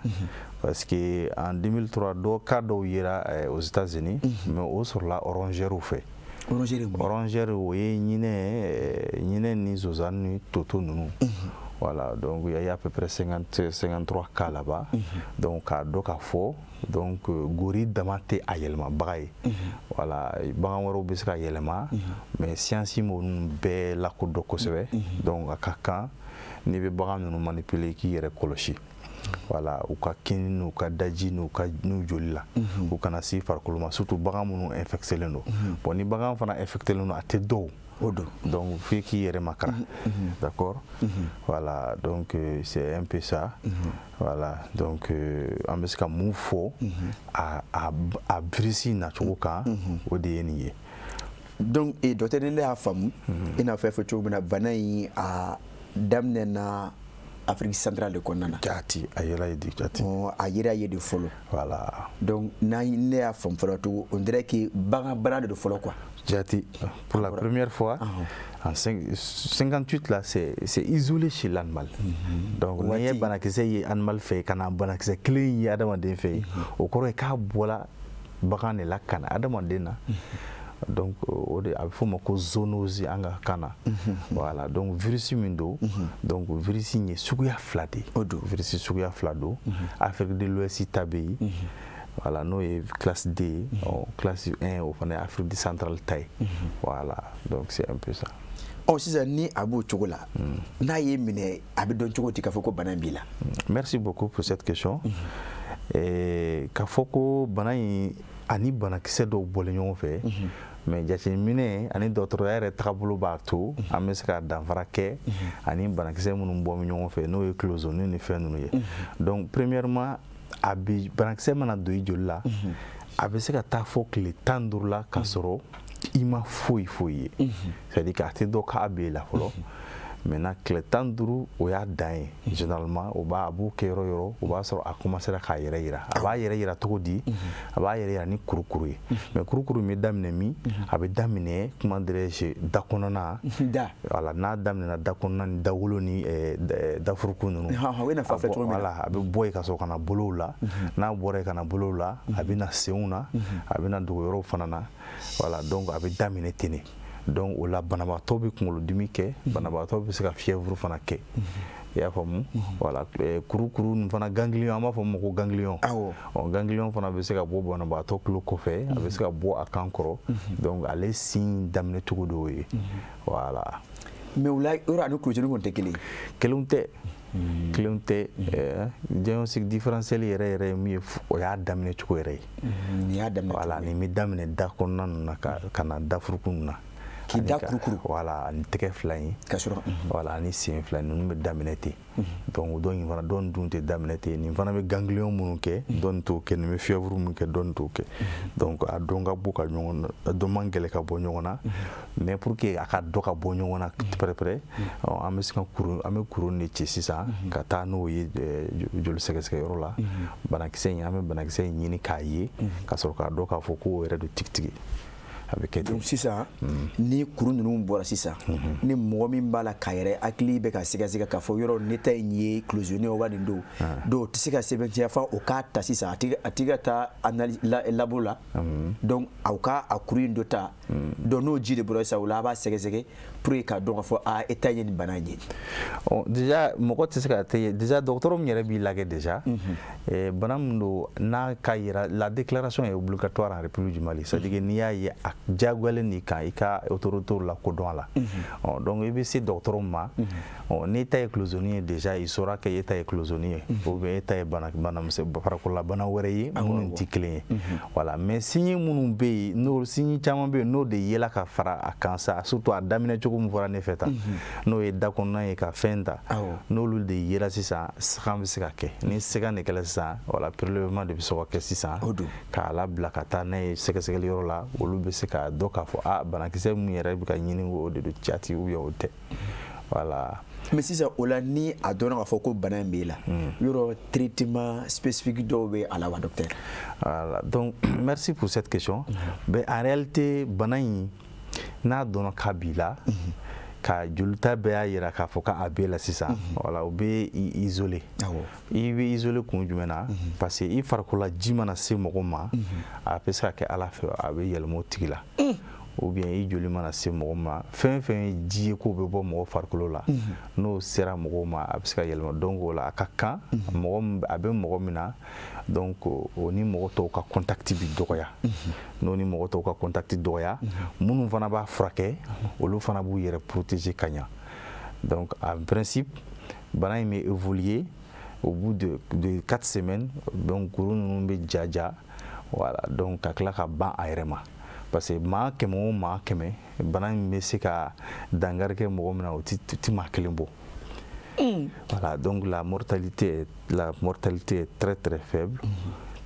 parce que en 2003, dɔ cas dɔw yera aux États-Unis, mais o sɔrɔla rongeurs fɛ. Rongeur ye mun ye? Rongeur, o ye ɲinɛ ni zonzan ni toto ninnu. Voilà, donc il y a eu à peu près 50, 53 cas là-bas. Donc k'a dɔn k'a fɔ, donc gorille dama tɛ a yɛlɛmabaga ye. Voilà, bagan wɛrɛw bɛ se ka yɛlɛma, mais science m'olu bɛɛ lakodɔn kosɛbɛ. Donc a ka kan n'i bɛ bagan ninnu manipuler, i k'i yɛrɛ kɔlɔsi. Voilà, u ka kini n'u ka daji n'u ka n'u joli la, u kana s'i farikolo ma, surtout bagan minnu infectelen don. Bon, ni bagan fana infectelen don, a tɛ dɔw O don. Donc f'i k'i yɛrɛ makara, d'accord. Voilà, donc c'est un peu ça. Voilà, donc an bɛ se ka mun fɔ a virus nacogo kan, o de ye nin ye. Donc docteur, ni ne y'a faamu, i n'a fɔ i y'a fɔ cogo min na, bana in a daminɛna Afrique centrale de kɔnɔna na. Jati, a yɛrɛ ye di jati. Ɔ, a yera ye de fɔlɔ. Voilà. Donc n'a ne y'a faamu fɔlɔ tugun, on dirait que bagan bana de don fɔlɔ quoi. Jati, pour la première fois en 58 là, c'est isolé chez l'animal. Donc n'i ye banakisɛ ye animal fɛ ka na banakisɛ kelen ye adamaden fɛ yen, o kɔrɔ ye k'a bɔra bagan de la ka na adamaden na. Donc o de a bɛ f'o ma ko zoonose an ka kan na. Voilà, donc virus min don, donc virus in ye suguya fila de ye. O don. Virus suguya fila don. Afrique de l'Ouest ta bɛ yen. Voilà, n'o ye classe D ye. Ɔ, classe 1, o fana ye Afrique du centrale ta ye. Voilà, donc c'est un peu ça. Ɔ, sisan ni a b'o cogo la, n'a y'i minɛ, a bɛ dɔn cogo di k'a fɔ ko bana in b'i la? Merci beaucoup pour cette question. K'a fɔ ko bana in ani banakisɛ dɔw bɔlen ɲɔgɔn fɛ, mais jateminɛ ani dɔgɔtɔrɔya yɛrɛ tagabolo b'a to an bɛ se ka danfara kɛ ani banakisɛ minnu bɔ ɲɔgɔn fɛ, n'o ye cloisonné ni fɛn ninnu ye. Donc premièrement, a bɛ banakisɛ mana don i joli la, a bɛ se ka taa fɔ tile 15 la k'a sɔrɔ i ma foyi foyi ye, c'est à dire que a tɛ dɔn k'a b'e la fɔlɔ. Maintenant, tile 15, o y'a dan ye. Généralement, o b'a a b'o kɛ yɔrɔ yɔrɔ, o b'a sɔrɔ a commencé k'a yɛrɛ yira. A b'a yɛrɛ yira cogo di? A b'a yɛrɛ yira ni kurukuru ye. Mais kurukuru in bɛ daminɛ min? A bɛ daminɛ, comment dirais-je, da kɔnɔna. Da. Voilà, n'a daminɛna da kɔnɔna ni dawolo ni dafuruku ninnu. O ye nafa filɛ cogo min na. Voilà, a bɛ bɔ yen ka sɔrɔ ka na bolow la. N'a bɔra yen ka na bolow la, a bɛ na senw na, a bɛ na dogoyɔrɔw fana na. Voilà, donc a bɛ daminɛ ten de. Donc o la, banabaatɔ bɛ kunkolodimi kɛ, banabaatɔ bɛ se ka fièvre fana kɛ, i y'a faamu. Voilà, kurukuru ninnu fana, ganglion, an b'a fɔ min ma ko ganglion. Ɔ, ganglion fana bɛ se ka bɔ banabaatɔ tulo kɔfɛ, a bɛ se ka bɔ a kan kɔrɔ. Donc ale sin daminɛ cogo dɔw ye, voilà. Mais o la, yɔrɔ ani cloisonné kɔni tɛ kelen ye? Kelenw tɛ, kelenw tɛ. Diagnostic différentiel yɛrɛ yɛrɛ ye min ye, o y'a daminɛ cogo yɛrɛ ye. Nin y'a daminɛ. Voilà, nin bɛ daminɛ da kɔnɔna ninnu na ka na dafuruku ninnu na. K'i da kurukuru. Voilà, ani tɛgɛ fila in. Ka sɔrɔ. Voilà, ani sen fila ninnu bɛ daminɛ ten. Donc dɔ in fana, dɔ dun tɛ daminɛ ten. Nin fana bɛ ganglion minnu kɛ, dɔ t'o kɛ. Nin bɛ fièvre min kɛ, dɔ t'o kɛ. Donc a dɔn ka bɔ ka ɲɔgɔn, a dɔn man gɛlɛn ka bɔ ɲɔgɔn na. Mais pour que a ka dɔ ka bɔ ɲɔgɔn na pɛrɛ-pɛrɛ, an bɛ se ka kuru, an bɛ kuru de ci sisan ka taa n'o ye joli sɛgɛsɛgɛyɔrɔ la. Banakisɛ in, an bɛ banakisɛ in ɲini k'a ye, ka sɔrɔ k'a dɔn k'a fɔ k'o yɛrɛ don tigitigi. A bɛ kɛ ten. Donc sisan, ni kuru ninnu bɔra sisan, ni mɔgɔ min b'a la k'a yɛrɛ hakili bɛ ka sɛgɛsɛgɛ k'a fɔ yɔrɔ ne ta in ye cloisonné wa nin don, donc o tɛ se ka sɛbɛntiya fɔ o k'a ta sisan, a tigi ka taa analyse labo la. Donc aw ka a kuru in dɔ ta, donc n'o ji de bɔra sisan, o la a b'a sɛgɛsɛgɛ pour que k'a dɔn k'a fɔ aa, e ta ye nin bana in ye. Déjà mɔgɔ tɛ se ka te déjà dɔgɔtɔrɔ min yɛrɛ b'i lajɛ déjà, bana min don n'a ka yira, la déclaration est obligatoire en République du Mali, c'est à dire que n'i y'a ye a diyagoyalen n'i kan, i ka autorité lakodɔn a la. Donc i bɛ se dɔgɔtɔrɔ ma, n'i ta ye cloisonné ye déjà, il saura que e ta ye cloisonné ye ou bien e ta ye bana banamisɛn farikololabana wɛrɛ ye minnu tɛ kelen ye. Voilà, mais signe minnu bɛ yen, n'o signe caman bɛ yen, n'o de yela ka fara a kan sa, surtout a daminɛ cogo min fɔra ne fɛ tan, n'o ye da kɔnɔna ye ka fɛn ta, n'olu de yela sisan, sagan bɛ se ka kɛ. Ni sagan de kɛra sisan, voilà, prélèvement de bɛ sɔrɔ ka kɛ sisan k'a labila ka taa n'a ye sɛgɛsɛgɛli yɔrɔ la. Olu bɛ se k'a dɔn k'a fɔ a banakisɛ min yɛrɛ bɛ ka ɲini, o de don jati ou bien o tɛ. Voilà. Mais sisan o la, ni a dɔnna k'a fɔ ko bana in b'e la, yɔrɔ traitement spécifique dɔw bɛ a la wa, docteur? Voilà, donc merci pour cette question. Mais en réalité, bana in, n'a dɔnna k'a b'i la, ka jolita bɛɛ y'a yira k'a fɔ k'a b'e la sisan, voilà, o bɛ i isolé. I bɛ isolé kun jumɛn na? Parce que i farikolola ji mana se mɔgɔ ma, a bɛ se ka kɛ Ala fɛ, a bɛ yɛlɛma o tigi la, ou bien i joli mana se mɔgɔ ma, fɛn fɛn ye ji ye k'o bɛ bɔ mɔgɔ farikolo la, n'o sera mɔgɔw ma, a bɛ se ka yɛlɛma. Donc o la, a ka kan mɔgɔ a bɛ mɔgɔ min na, donc o ni mɔgɔ tɔw ka contact bi dɔgɔya. N'o ni mɔgɔ tɔw ka contact dɔgɔya, minnu fana b'a furakɛ, olu fana b'u yɛrɛ protéger ka ɲa. Donc en principe, bana in bɛ évoluer au bout de 4 semaines. Donc kuru ninnu bɛ ja ja, voilà, donc ka tila ka ban a yɛrɛ ma. Parce que maa 100 o maa 100, bana in bɛ se ka dankari kɛ mɔgɔ min na, o ti maa kelen bɔ. Voilà, donc la mortalité est très très faible,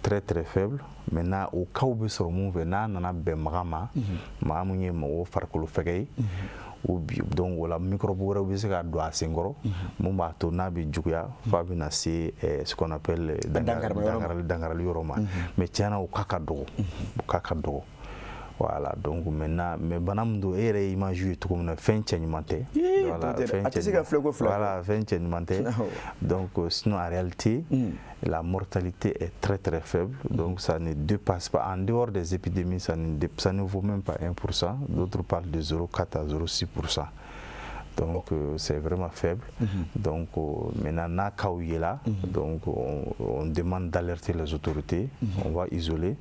très très faible. Maintenant, o cas bɛ sɔrɔ mun fɛ? N'a nana bɛn maga ma, maa mun ye mɔgɔ farikolo fɛgɛ ye, ou bi donc o la microbe wɛrɛw bɛ se ka don a senkɔrɔ, mun b'a to n'a bɛ juguya f'a bɛna se ce qu'on appelle dankarali yɔrɔ ma. Mais tiɲɛna, o cas ka dɔgɔ, o cas ka dɔgɔ. Voilà, donc maintenant, mais bana min don, e yɛrɛ ye image ye cogo min na, fɛn cɛ ɲuman tɛ. Voilà, fɛn a tɛ se ka filɛ ko fila. Voilà, fɛn cɛ ɲuman tɛ. Donc sinon, en réalité, la mortalité est très très faible. Donc ça ne dépasse pas, en dehors des épidémies, ça ne vaut même pas 1%. D'autres parlent de 0,4 à 0,6%. Donc c'est vraiment faible. Donc maintenant, n'a cas là, donc on demande d'alerter les autorités, on va isoler.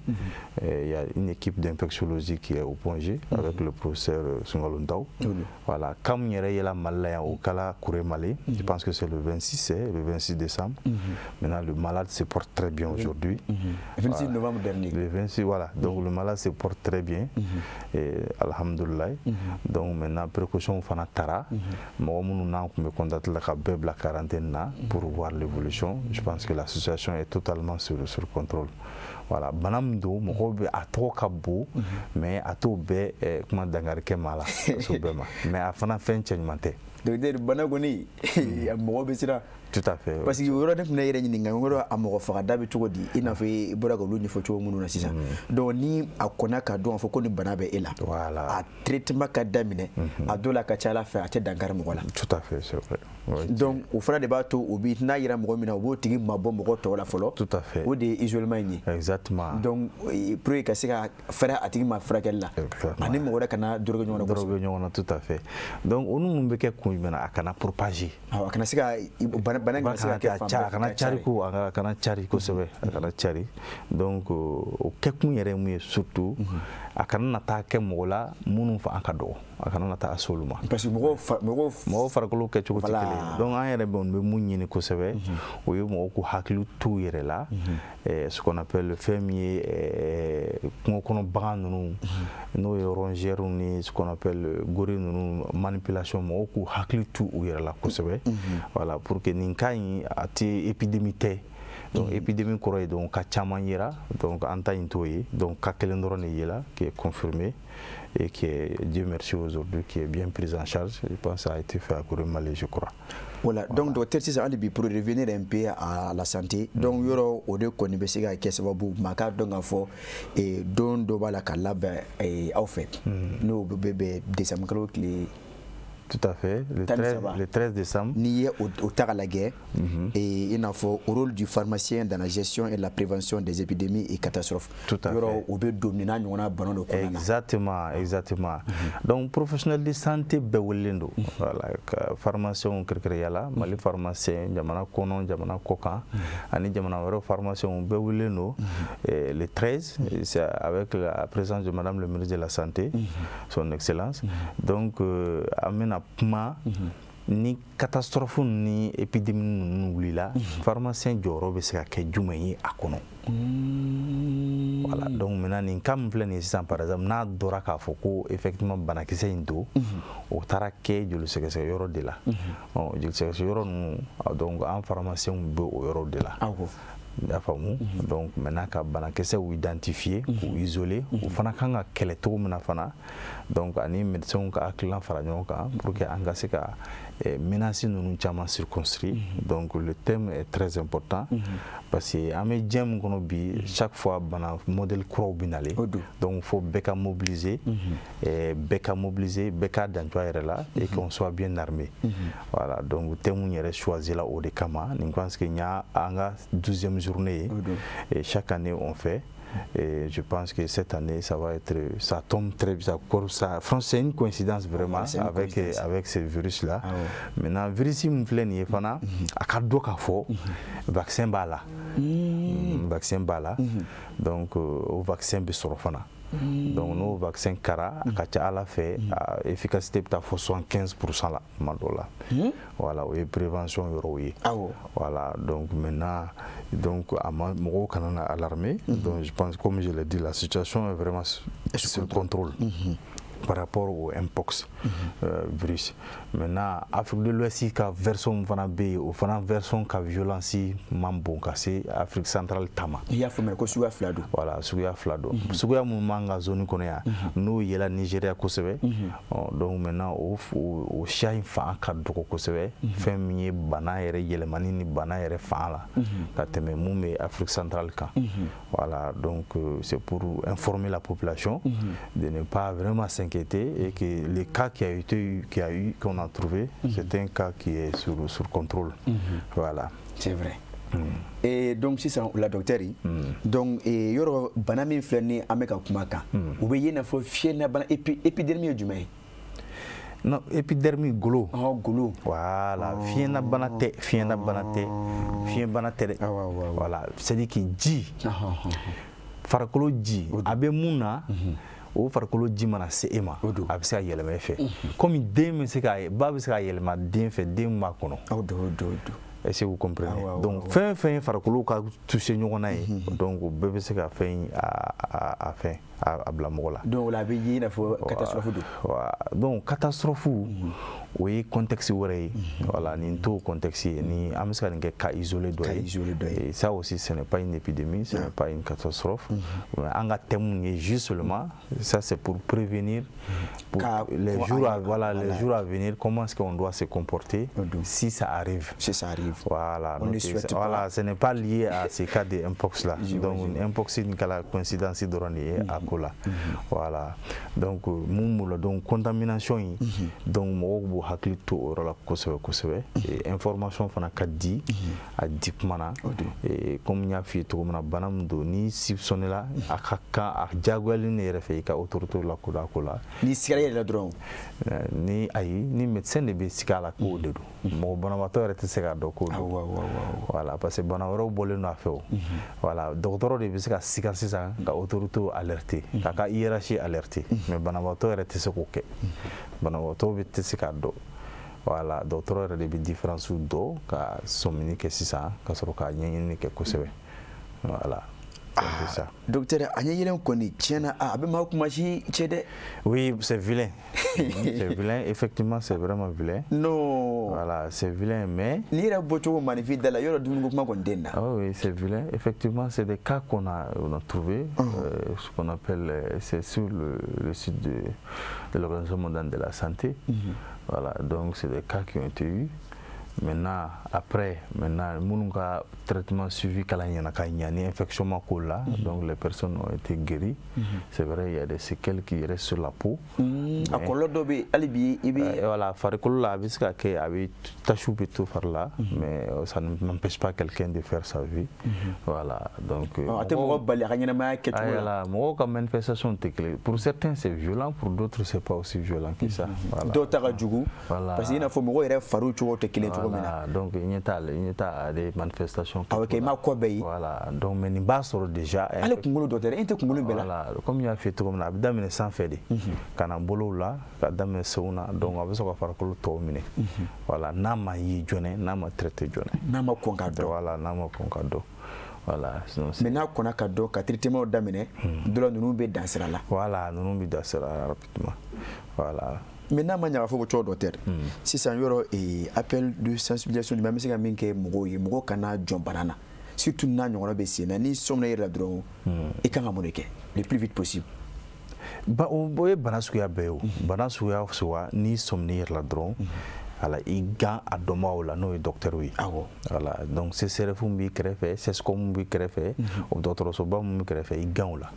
Il y a une équipe d'infectiologie qui est au Point G avec le professeur Soungalo Ndao. Voilà, comme il y a Mali au Kala Kouré Mali, je pense que c'est le 26, hein, le 26 décembre. Maintenant, le malade se porte très bien aujourd'hui. Le 26 novembre dernier. Le 26, voilà. Donc le malade se porte très bien. Et, alhamdoulilah. Donc maintenant, précaution fana tara. Mɔgɔ minnu n'an tun bɛ contact la, ka bɛɛ bila quarantaine na pour voir l'évolution. Je pense que la situation est totalement sur contrôle. Voilà, bana min don, mɔgɔw bɛ a tɔgɔ ka bon, mais a t'o bɛɛ kuma dankari kɛ maa la ka s'o bɛɛ ma, mais a fana fɛn cɛ ɲuman tɛ. Docteur, bana kɔni, mɔgɔ bɛ siran. Tout à fait. Parce que o yɔrɔ ne tun yɛrɛ ɲininka n ko a mɔgɔ fagada bɛ cogo di, i n'a fɔ i bɔra k'olu ɲɛfɔ cogo minnu na sisan. Donc ni a kɔnna k'a dɔn k'a fɔ ko nin bana bɛ e la, a traitement ka daminɛ, a dɔw la, a ka ca Ala fɛ, a tɛ dankari mɔgɔ la. Tout à fait, c'est vrai. Oui. Donc o fana de b'a to o bi n'a yira mɔgɔ min na, o b'o tigi mabɔ mɔgɔ tɔw la fɔlɔ. Tout à fait. O de ye isolement in ye. Exactement. Donc pour que ka se ka fɛrɛ a tigi ma furakɛli la, ani mɔgɔ wɛrɛ kana doroge ɲɔgɔn na. Doroge ɲɔgɔn na, tout à fait. Donc olu mun bɛ kɛ kun jumɛn na? A kana propager. Awɔ, a kana se ka bana in kana se ka kɛ fan bɛɛ. A kana cari ko, a kana cari kosɛbɛ, a kana cari. Donc o kɛkun yɛrɛ ye mun ye? Surtout a kana na taa kɛ mɔgɔ la minnu fa ka dɔgɔ, a kana na taa s'olu ma. Parce que mɔgɔw mɔgɔw farikolo kɛcogo tɛ kelen ye. Donc an yɛrɛ bɛ mun ɲini kosɛbɛ? O ye mɔgɔw k'u hakili t'u yɛrɛ la, ce qu'on appelle le Fɛn min ye kungo kɔnɔ bagan ninnu, n'o ye rongeurs ni ce qu'on appelle gorille ninnu, manipulation, mɔgɔw k'u hakili to u yɛrɛ la kosɛbɛ. Voilà, pour que nin cas in, a tɛ épidémie tɛ. Donc épidémie kɔrɔ ye donc cas caman yera. Donc an ta in t'o ye. Donc cas kelen dɔrɔn de yela, qui est confirmé et qui est, Dieu merci aujourd'hui, qui est bien pris en charge. Je pense que ça a été fait à Mali, je crois. Voilà, donc docteur, sisan hali bi, pour revenir un peu à la santé, donc yɔrɔ o de kɔni bɛ se ka kɛ sababu maa k'a dɔn k'a fɔ don dɔ b'a la ka labɛn aw fɛ, n'o bɛ bɛn décembre kalo tile Tout à fait, le 13, le 13 décembre. N'i ye o ta k'a lajɛ, i n'a fɔ rôle du pharmacien dans la gestion et la prévention des épidémies et catastrophes. Tout à fait. Yɔrɔ o bɛ don nin n'a ɲɔgɔnna bana dɔ kɔnɔna na. Exactement. Donc professionnel de santé bɛɛ welelen don. Voilà, ka pharmacien kɛrɛnkɛrɛnya la, Mali pharmacien, jamana kɔnɔ, jamana kɔkan, ani jamana wɛrɛw pharmacien bɛɛ welelen don. Le 13, c'est avec la présence de Madame le ministre de la Santé, son Excellence. Donc an bɛna kuma ni catastrophe ni épidémie ninnu wulila, pharmacien jɔyɔrɔ bɛ se ka kɛ jumɛn ye a kɔnɔ. Voilà, donc maintenant nin cas min filɛ nin ye sisan, par exemple, n'a dɔra k'a fɔ ko effectivement banakisɛ in don, o taara kɛ joli sɛgɛsɛgɛ yɔrɔ de la. Ɔ joli sɛgɛsɛgɛ yɔrɔ ninnu, donc an pharmaciens bɛ o yɔrɔ de la. I y'a faamu? Donc maintenant ka banakisɛw identifier, k'u isoler, u fana kan ka kɛlɛ cogo min na fana, donc ani médecins ka hakilina fara ɲɔgɔn kan pour que an ka se ka menaces ninnu caman circonscrit. Donc le thème est très important parce que an bɛ diɲɛ min kɔnɔ bi, chaque fois bana modèle kuraw bɛ nalen. Donc fo bɛɛ ka mobiliser, bɛɛ ka mobiliser, bɛɛ k'a janto a yɛrɛ la et qu'on soit bien armé. Voilà, donc thème yɛrɛ choisi la o de kama. Nin pense que n y'a an ka 12e journée ye et chaque année on fait. Et je pense que cette année, ça va être, ça tombe très bien, ça, franchement, c'est une coïncidence vraiment C'est une avec, coïncidence. avec ce virus-là. Maintenant, virus min filɛ nin ye fana, a ka dɔn k'a fɔ vaccin b'a la. Vaccin b'a la. Donc, o vaccin bɛ sɔrɔ fana. Donc n'o vaccin kɛra, a ka ca Ala fɛ, a efficacité bɛ taa fɔ 75% la tuma dɔw la. Voilà, o ye prévention yɔrɔw ye. Voilà, donc maintenant, donc a ma mɔgɔw kana na alarmer. Donc je pense, comme je l'ai dit, la situation est vraiment sous contrôle par rapport au mpox virus. Maintenant, Afrique de l'Ouest ka version fana bɛ yen, o fana version ka violence man bon ka se Afrique centrale ta ma. I y'a faamuya ko suguya fila don. Voilà, suguya fila don. Suguya mun b'an ka zone kɔnɔ yan, n'o yela Nigéria kosɛbɛ. Ɔ, donc maintenant o siya in fanga ka dɔgɔ kosɛbɛ. Fɛn min ye bana yɛrɛ yɛlɛmani ni bana yɛrɛ fanga la ka tɛmɛ mun bɛ Afrique centrale kan. Voilà, donc c'est pour informer la population de ne pas vraiment s'inquiéter et que le cas qui a été qui a eu qu'on a trouvé, c'est un cas qui est sur contrôle. Voilà. C'est vrai. Et donc sisan o la, docteur, donc yɔrɔ bana min filɛ ni an bɛ ka kuma kan, o bɛ ye i n'a fɔ fiyɛnna bana, épiderme ye jumɛn ye? Non, épiderme, golo. Oh, golo. Voilà, fiɲɛna bana tɛ, fiɲɛna bana tɛ, fiɲɛ bana tɛ dɛ. Voilà, c'est à dire que ji, farikolo ji, a bɛ mun na, o farikolo ji mana se e ma, a bɛ se ka yɛlɛma e fɛ. Komi den bɛ se ka, ba bɛ se ka yɛlɛma den fɛ, den b'a kɔnɔ. O don, o don, o don. Est-ce que vous comprenez? Donc fɛn fɛn ye farikolo ka toucher ɲɔgɔn na ye, donc o bɛɛ bɛ se ka fɛn in a fɛn a bila mɔgɔ la. Donc o la a bɛ ye i n'a fɔ catastrophe don. Donc catastrophe, o ye contexte wɛrɛ ye. Voilà, nin t'o contexte ye. Ni an bɛ se ka nin kɛ cas isolé dɔ ye. Cas isolé dɔ ye. Et ça aussi, ce n'est pas une épidémie, ce n'est pas une catastrophe. Mais an ka thème ye juste seulement, ça c'est pour prévenir pour les jours à, voilà, les jours à venir, comment est-ce qu'on doit se comporter si ça arrive. Si ça arrive. Voilà. On ne souhaite voilà, pas. Ce n'est pas lié à ces cas de mpox là. Donc mpox in kɛla coïncidence dɔrɔn de ye a ko la. Voilà. Donc mun b'o la, donc contamination in, donc mɔgɔw b'u hakili to o yɔrɔ la kosɛbɛ kosɛbɛ. Et information fana ka di a di kuma na. Et comme n y'a f'i ye cogo min na, bana min don, n'i soupçonné la, a ka kan a diyagoyalen ne yɛrɛ fɛ i ka autorité lakodɔn a ko la. N'i sigara i yɛrɛ la dɔrɔn. Ni ayi, ni médecin de bɛ siga a la k'o de don. Mɔgɔ banabaatɔ yɛrɛ tɛ se k'a dɔn k'o don. Voilà, parce que bana wɛrɛw bɔlen don a fɛ o. Voilà, dɔgɔtɔrɔ de bɛ se ka siga sisan ka autorité alerter, k'a ka hiérarchie alerter, mais banabaatɔ yɛrɛ tɛ se k'o kɛ. Banabaatɔ bɛ tɛ se k'a dɔn. Voilà, dɔgɔtɔrɔ yɛrɛ de bɛ différence dɔn ka sɔmini kɛ sisan ka sɔrɔ ka ɲɛɲini kɛ kosɛbɛ. Voilà. C'est ça. Docteur, a ɲɛ yɛlɛn kɔni tiɲɛna, a bɛ maa kumasi cɛ dɛ. Oui, c'est vilain. C'est vilain, effectivement, c'est vraiment vilain. Non. Voilà, c'est vilain, mais. N'i yɛrɛ bɔcogo maninfin da la, yɔrɔ dumuniko kuma kɔni tɛ nin na. Ah oui, c'est vilain. Effectivement, c'est des cas qu'on a trouvé, ce qu'on appelle, c'est sur le site de l'Organisation mondiale de la santé. Voilà, donc c'est des cas qui ont été eus. Maintenant, après, maintenant, minnu ka traitement suivi kala ɲɛna ka ɲa ni infection ma k'o la, donc les personnes ont été guéries. C'est vrai, il y a des séquelles qui restent sur la peau. A kɔlɔlɔ dɔ bɛ yen hali bi i bɛ. Voilà, farikolo la, a bɛ se ka kɛ, a bɛ taches bɛ to fari la, mais ça n'empêche pas quelqu'un de faire sa vie. Voilà, donc. A tɛ mɔgɔ bali a ka ɲɛnamaya kɛcogo la. Voilà, mɔgɔw ka manifestation tɛ kelen. Pour certains, c'est violent, pour d'autres, c'est pas aussi violent que ça. Voilà. Dɔw ta ka jugu. Voilà. Parce que i n'a fɔ mɔgɔw yɛrɛ fariw cogo tɛ kelen cogo min na. Voilà, donc i ɲɛ t'a la, i ɲɛ t'a ale manifestation. Awɔ, kɛ i ma kɔ bɛɛ ye. Voilà, donc mais nin b'a sɔrɔ déjà. Hali kunkolo, docteur, e tɛ kunkolo bɛɛ la. Voilà, comme n y'a f'i ye cogo min na, a bɛ daminɛ sanfɛ de ka na bolow la, ka daminɛ senw na, donc a bɛ sɔrɔ ka farikolo tɔw minɛ. Voilà, n'a ma ye joona, n'a ma traité joona. N'a ma kɔn ka dɔn. Voilà, n'a ma kɔn ka dɔn. Voilà, sinon Mais n'a kɔnna ka dɔn, ka traitement daminɛ, dɔ la ninnu bɛ dan sira la. Voilà, ninnu bɛ dan sira la rapidement. Voilà. Mais n'a ma ɲa k'a fɔ ko cɔ, docteur, sisan yɔrɔ appel de sensibilisation jumɛn an bɛ se ka min kɛ mɔgɔw ye, mɔgɔw kana jɔn bana na, surtout n'a ɲɔgɔnna bɛ sen na, n'i sɔmina i yɛrɛ la dɔrɔn, i kan ka mun de kɛ le plus vite possible? Ba, o ye bana suguya bɛɛ ye. O bana suguya o suguya, n'i sɔmin'i yɛrɛ la dɔrɔn, voilà, i gan a dɔnbagaw la, n'o ye docteur ye. Voilà, donc CSRéf b'i kɛrɛfɛ, CSCOM b'i kɛrɛfɛ, o dɔgɔtɔrɔsoba min b'i kɛrɛfɛ, i gan o la.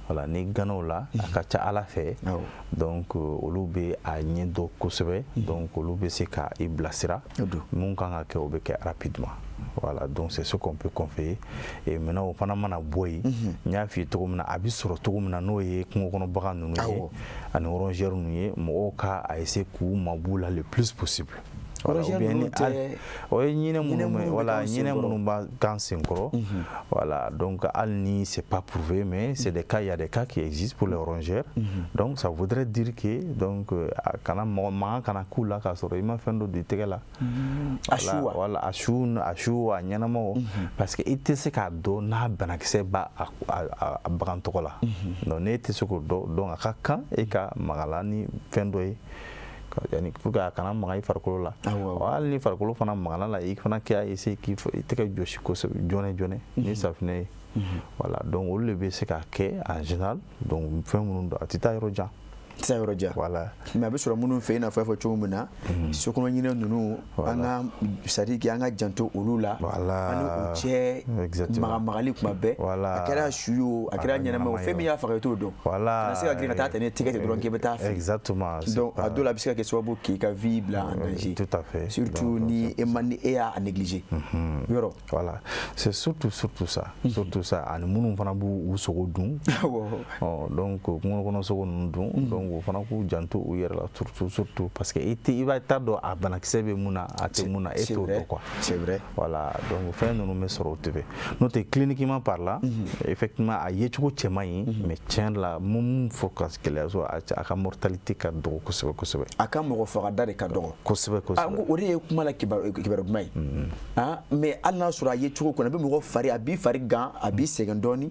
Voilà, n'i ganna o la, a ka ca Ala fɛ, donc olu bɛ a ɲɛ dɔn kosɛbɛ, donc olu bɛ se ka i bilasira. Mun kan ka kɛ, o bɛ kɛ rapidement. Voilà, donc c'est ce qu'on peut conseiller. Et maintenant, o fana mana bɔ yen, n y'a f'i ye cogo min na, a bɛ sɔrɔ cogo min na, n'o ye kungo kɔnɔ bagan ninnu ye ani rongeurs ninnu ye, mɔgɔw ka a essayer k'u mabɔ la le plus possible. Voilà, ou bien ni o ye ɲinɛ minnu bɛ, voilà, ɲinɛ minnu b'a k'an senkɔrɔ. Voilà, donc hali ni c'est pas prouvé, mais c'est des cas, il y a des cas qui existent pour les rongeurs. Donc ça voudrait dire que donc a kana mɔgɔ mankan kana k'u la k'a sɔrɔ i ma fɛn dɔ don i tɛgɛ la. A su wa? Voilà, a su, a su, a ɲɛnamaw, parce que i tɛ se k'a dɔn n'a banakisɛ b'a a bagan tɔgɔ la. Donc n'e tɛ se k'o dɔn, donc a ka kan e ka maga la ni fɛn dɔ ye yani pour que a kana maga i farikolo la. Hali ni farikolo fana magala la, i fana k'a essayer k'i tɛgɛ jɔsi kosɛbɛ joona joona ni safunɛ ye. Voilà, donc olu de bɛ se ka kɛ en général. Donc fɛn minnu don, a tɛ taa yɔrɔ jan. Tɛ taa yɔrɔ jan. Voilà. Mais a bɛ sɔrɔ minnu fɛ, i n'a fɔ i y'a fɔ cogo min na, sokɔnɔ ɲinɛ ninnu, an ka, c'est à dire que an ka janto olu la. Voilà. An ni u cɛ maga magali kuma bɛɛ. Voilà. A kɛra su ye o, a kɛra ɲɛnama o, fɛn min y'a faga, i t'o dɔn. Voilà. Kana se ka girin ka taa ta ni tɛgɛ ten dɔrɔn k'i bɛ taa fili. Exactement. Donc a dɔw la, a bɛ se ka kɛ sababu k'i ka vie bila en danger. Tout à fait. Surtout ni e ma, ni e y'a négliger. Yɔrɔ. Voilà, c'est surtout surtout ça. Surtout ça, ani minnu fana b'u u sogo dun. Ɔ donc kungo kɔnɔ sogo ninnu dun, donc o fana k'u janto u yɛrɛ la, surtout surtout parce que i tɛ, i b'a t'a dɔn a banakisɛ bɛ mun na, a tɛ mun na, e t'o dɔn quoi. C'est vrai. Voilà, donc fɛn ninnu bɛ sɔrɔ o tɛ fɛ. N'o tɛ, cliniquement parlant, effectivement a yecogo cɛ man ɲi, mais tiɲɛ la, mun fɔ ka gɛlɛya sɔrɔ, a ka mortalité ka dɔgɔ kosɛbɛ kosɛbɛ. A ka mɔgɔ fagada de ka dɔgɔ. Kosɛbɛ kosɛbɛ. N ko o de ye kuma la kibaru kibaru duman ye. Ah, mais hali n'a sɔrɔ a ye cogo kɔnɔ, a bɛ mɔgɔ fari, a b'i fari gan, a b'i sɛgɛn dɔɔni,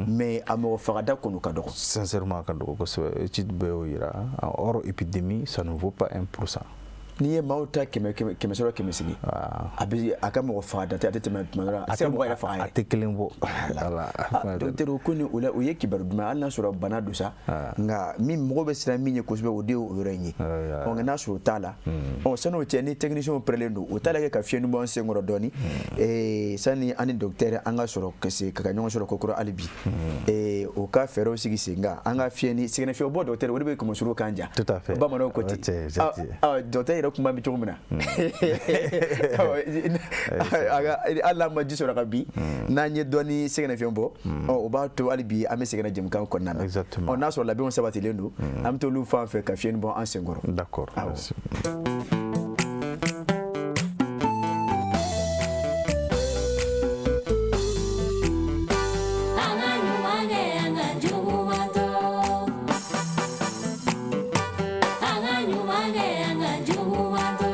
mais a mɔgɔ fagada kɔni ka dɔgɔ. Sincèrement, a ka dɔgɔ kosɛbɛ. Étude bɛɛ y'o yira. Hors épidémie, ça ne vaut pas 1%. N'i ye maaw ta kɛmɛ kɛmɛ, kɛmɛ sɔrɔ 800, a bɛ a ka mɔgɔ faga da tɛ, a tɛ tɛmɛ tuma dɔ la, a tɛ se ka mɔgɔ yɛrɛ faga yɛrɛ. A tɛ kelen bɔ. Voilà. Docteur, o ko ni o la, o ye kibaru duman ye, hali n'a sɔrɔ bana don sa, nka min mɔgɔ bɛ siran min ye kosɛbɛ, o de ye o yɔrɔ in ye. Ɔ, nka n'a sɔrɔ o t'a la, ɔ, san'o cɛ, ni technicien pɛrɛlen don, o t'a lajɛ ka fiɲɛ bɔ an sen kɔrɔ dɔɔni, sani an ni docteur an ka sɔrɔ ka se ka ɲɔgɔn sɔrɔ kokura hali bi, o ka fɛɛrɛw sigi sen kan, an ka fiɲɛ ni sɛgɛnnafiɲɛ bɔ. Docteur, o de bɛ kɔmɔsuru kan ja. Tout à fait. Bamananw ko ten. Docteur yɛrɛ kuma bɛ cogo min na, hali n'an ma ji sɔrɔ ka bi, n'an ye dɔɔni sɛgɛnnafiɲɛ bɔ, o b'a to hali bi an bɛ sɛgɛnna jɛmukan kɔnɔna na. Exactement. Ɔ, n'a sɔrɔ labɛnw sabatilen don, an bɛ t'olu fan fɛ ka fiɲɛ bɔ an sen kɔrɔ. D'accord. Awɔ. An ka ɲuman kɛ, an ka juguman to. An ka ɲuman kɛ, an ka juguman to.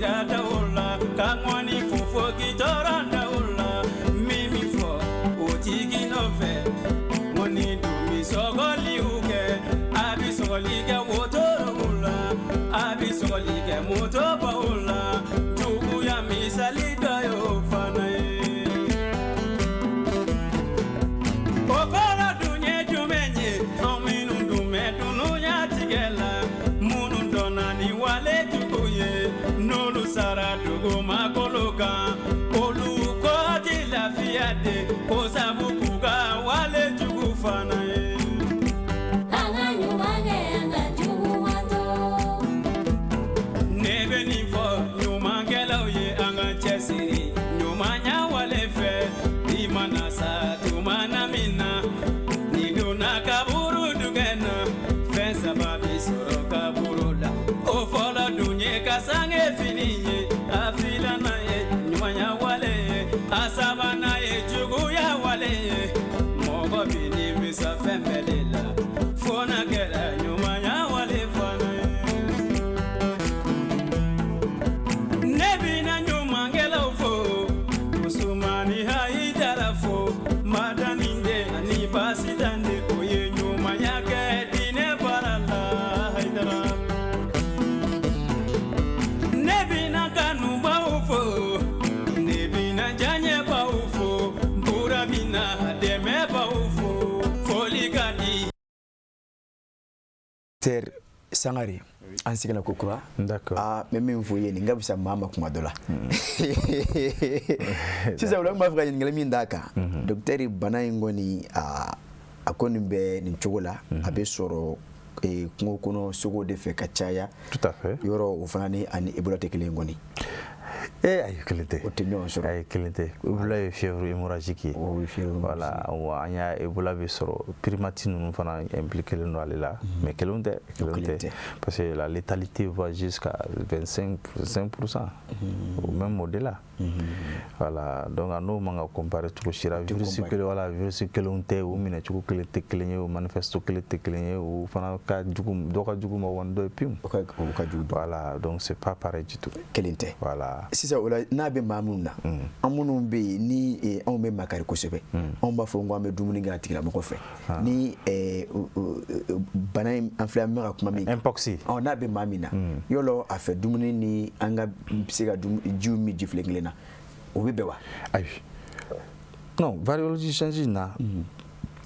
da daw la ka ŋɔni fo fo k'i tɔɔrɔ daw la min bi fɔ o tigi nɔfɛ ŋɔni dun bi sɔgɔliw kɛ a bi sɔgɔli kɛ wotorow la a bi sɔgɔli kɛ motobaw la juguya misali dɔ y'o fana ye. O kɔrɔ dun ye jumɛn ye anw minnu dun bɛ dunuya tigɛ la minnu dɔnna ni wale jugu ye n'olu sara dugumakolo kan olu kɔ ti lafiya de ko sabu k'u ka wale jugu fana ye. An ka ɲuman kɛ an ka juguman to. Ne bɛ nin fɔ ɲumankɛlaw ye an ka cɛsiri ɲumanya wale fɛ i mana sa tuma na min na ni donna kaburu dungɛ na fɛn saba bi sɔrɔ kaburu la o fɔlɔ dun ye ka sange fini ye a filanan ye ɲumanya wale ye a sabanan ye juguya wale ye mɔgɔ bi nimisa fɛn bɛɛ de la fo n'a kɛra ɲumanya wale fana ye. Ne bina ɲumankɛlaw fo Usumani Hayidara fo Madani de ani Basitan de o ye ɲumanya kɛ diinɛ baara la Hayidara. Ne bina kanubaw fo ne bina diyaɲɛbaw fo Bura bina dɛmɛbaw fo foli ka di. Docteur Sangare, an seginna ko kura. D'accord. Aa, n bɛ min fɔ i ye nin ka fisa maa ma kuma dɔ la. Sisan o la n b'a fɛ ka ɲininkali min d'a kan. Docteur, bana in kɔni a kɔni bɛ nin cogo la, a bɛ sɔrɔ kungo kɔnɔ sogo de fɛ ka caya. Tout à fait. Yɔrɔ o fana ni ani Ebola tɛ kelen ye kɔni. Eh, ayi, kelen tɛ. O tɛ ɲɔgɔn sɔrɔ. Ayi, kelen tɛ. Ebola ye fièvre hémorragique ye. O ye fièvre. Voilà, wa an y'a Ebola bɛ sɔrɔ primate ninnu fana impliqué len don ale la, mais kelenw tɛ, kelenw tɛ. Parce que la létalité va jusqu'à 25 5% ou même au-delà. Voilà, donc a n'o man ka comparer cogo si la. Virus kelen, voilà, virus kelenw tɛ, u minɛ cogo kelen tɛ kelen ye, u manifeste kelen tɛ kelen ye, u fana ka jugu, dɔ ka jugu ma ni dɔ ye piwu. O ka jugu. Voilà, donc c'est pas pareil du tout. Kelen tɛ. Voilà. Sisan o la n'a bɛ maa minnu na, an minnu bɛ yen ni anw bɛ makari kosɛbɛ, anw b'a fɔ ko an bɛ dumuni kɛ a tigilamɔgɔ fɛ ni bana in an filɛ an bɛ ka kuma min kan. Mpox. Ɔ, n'a bɛ maa min na, yɔrɔ a fɛ dumuni ni an ka se ka jiw min jifilen kelen na, o bɛ bɛn wa? Ayi. Non, virologie change na.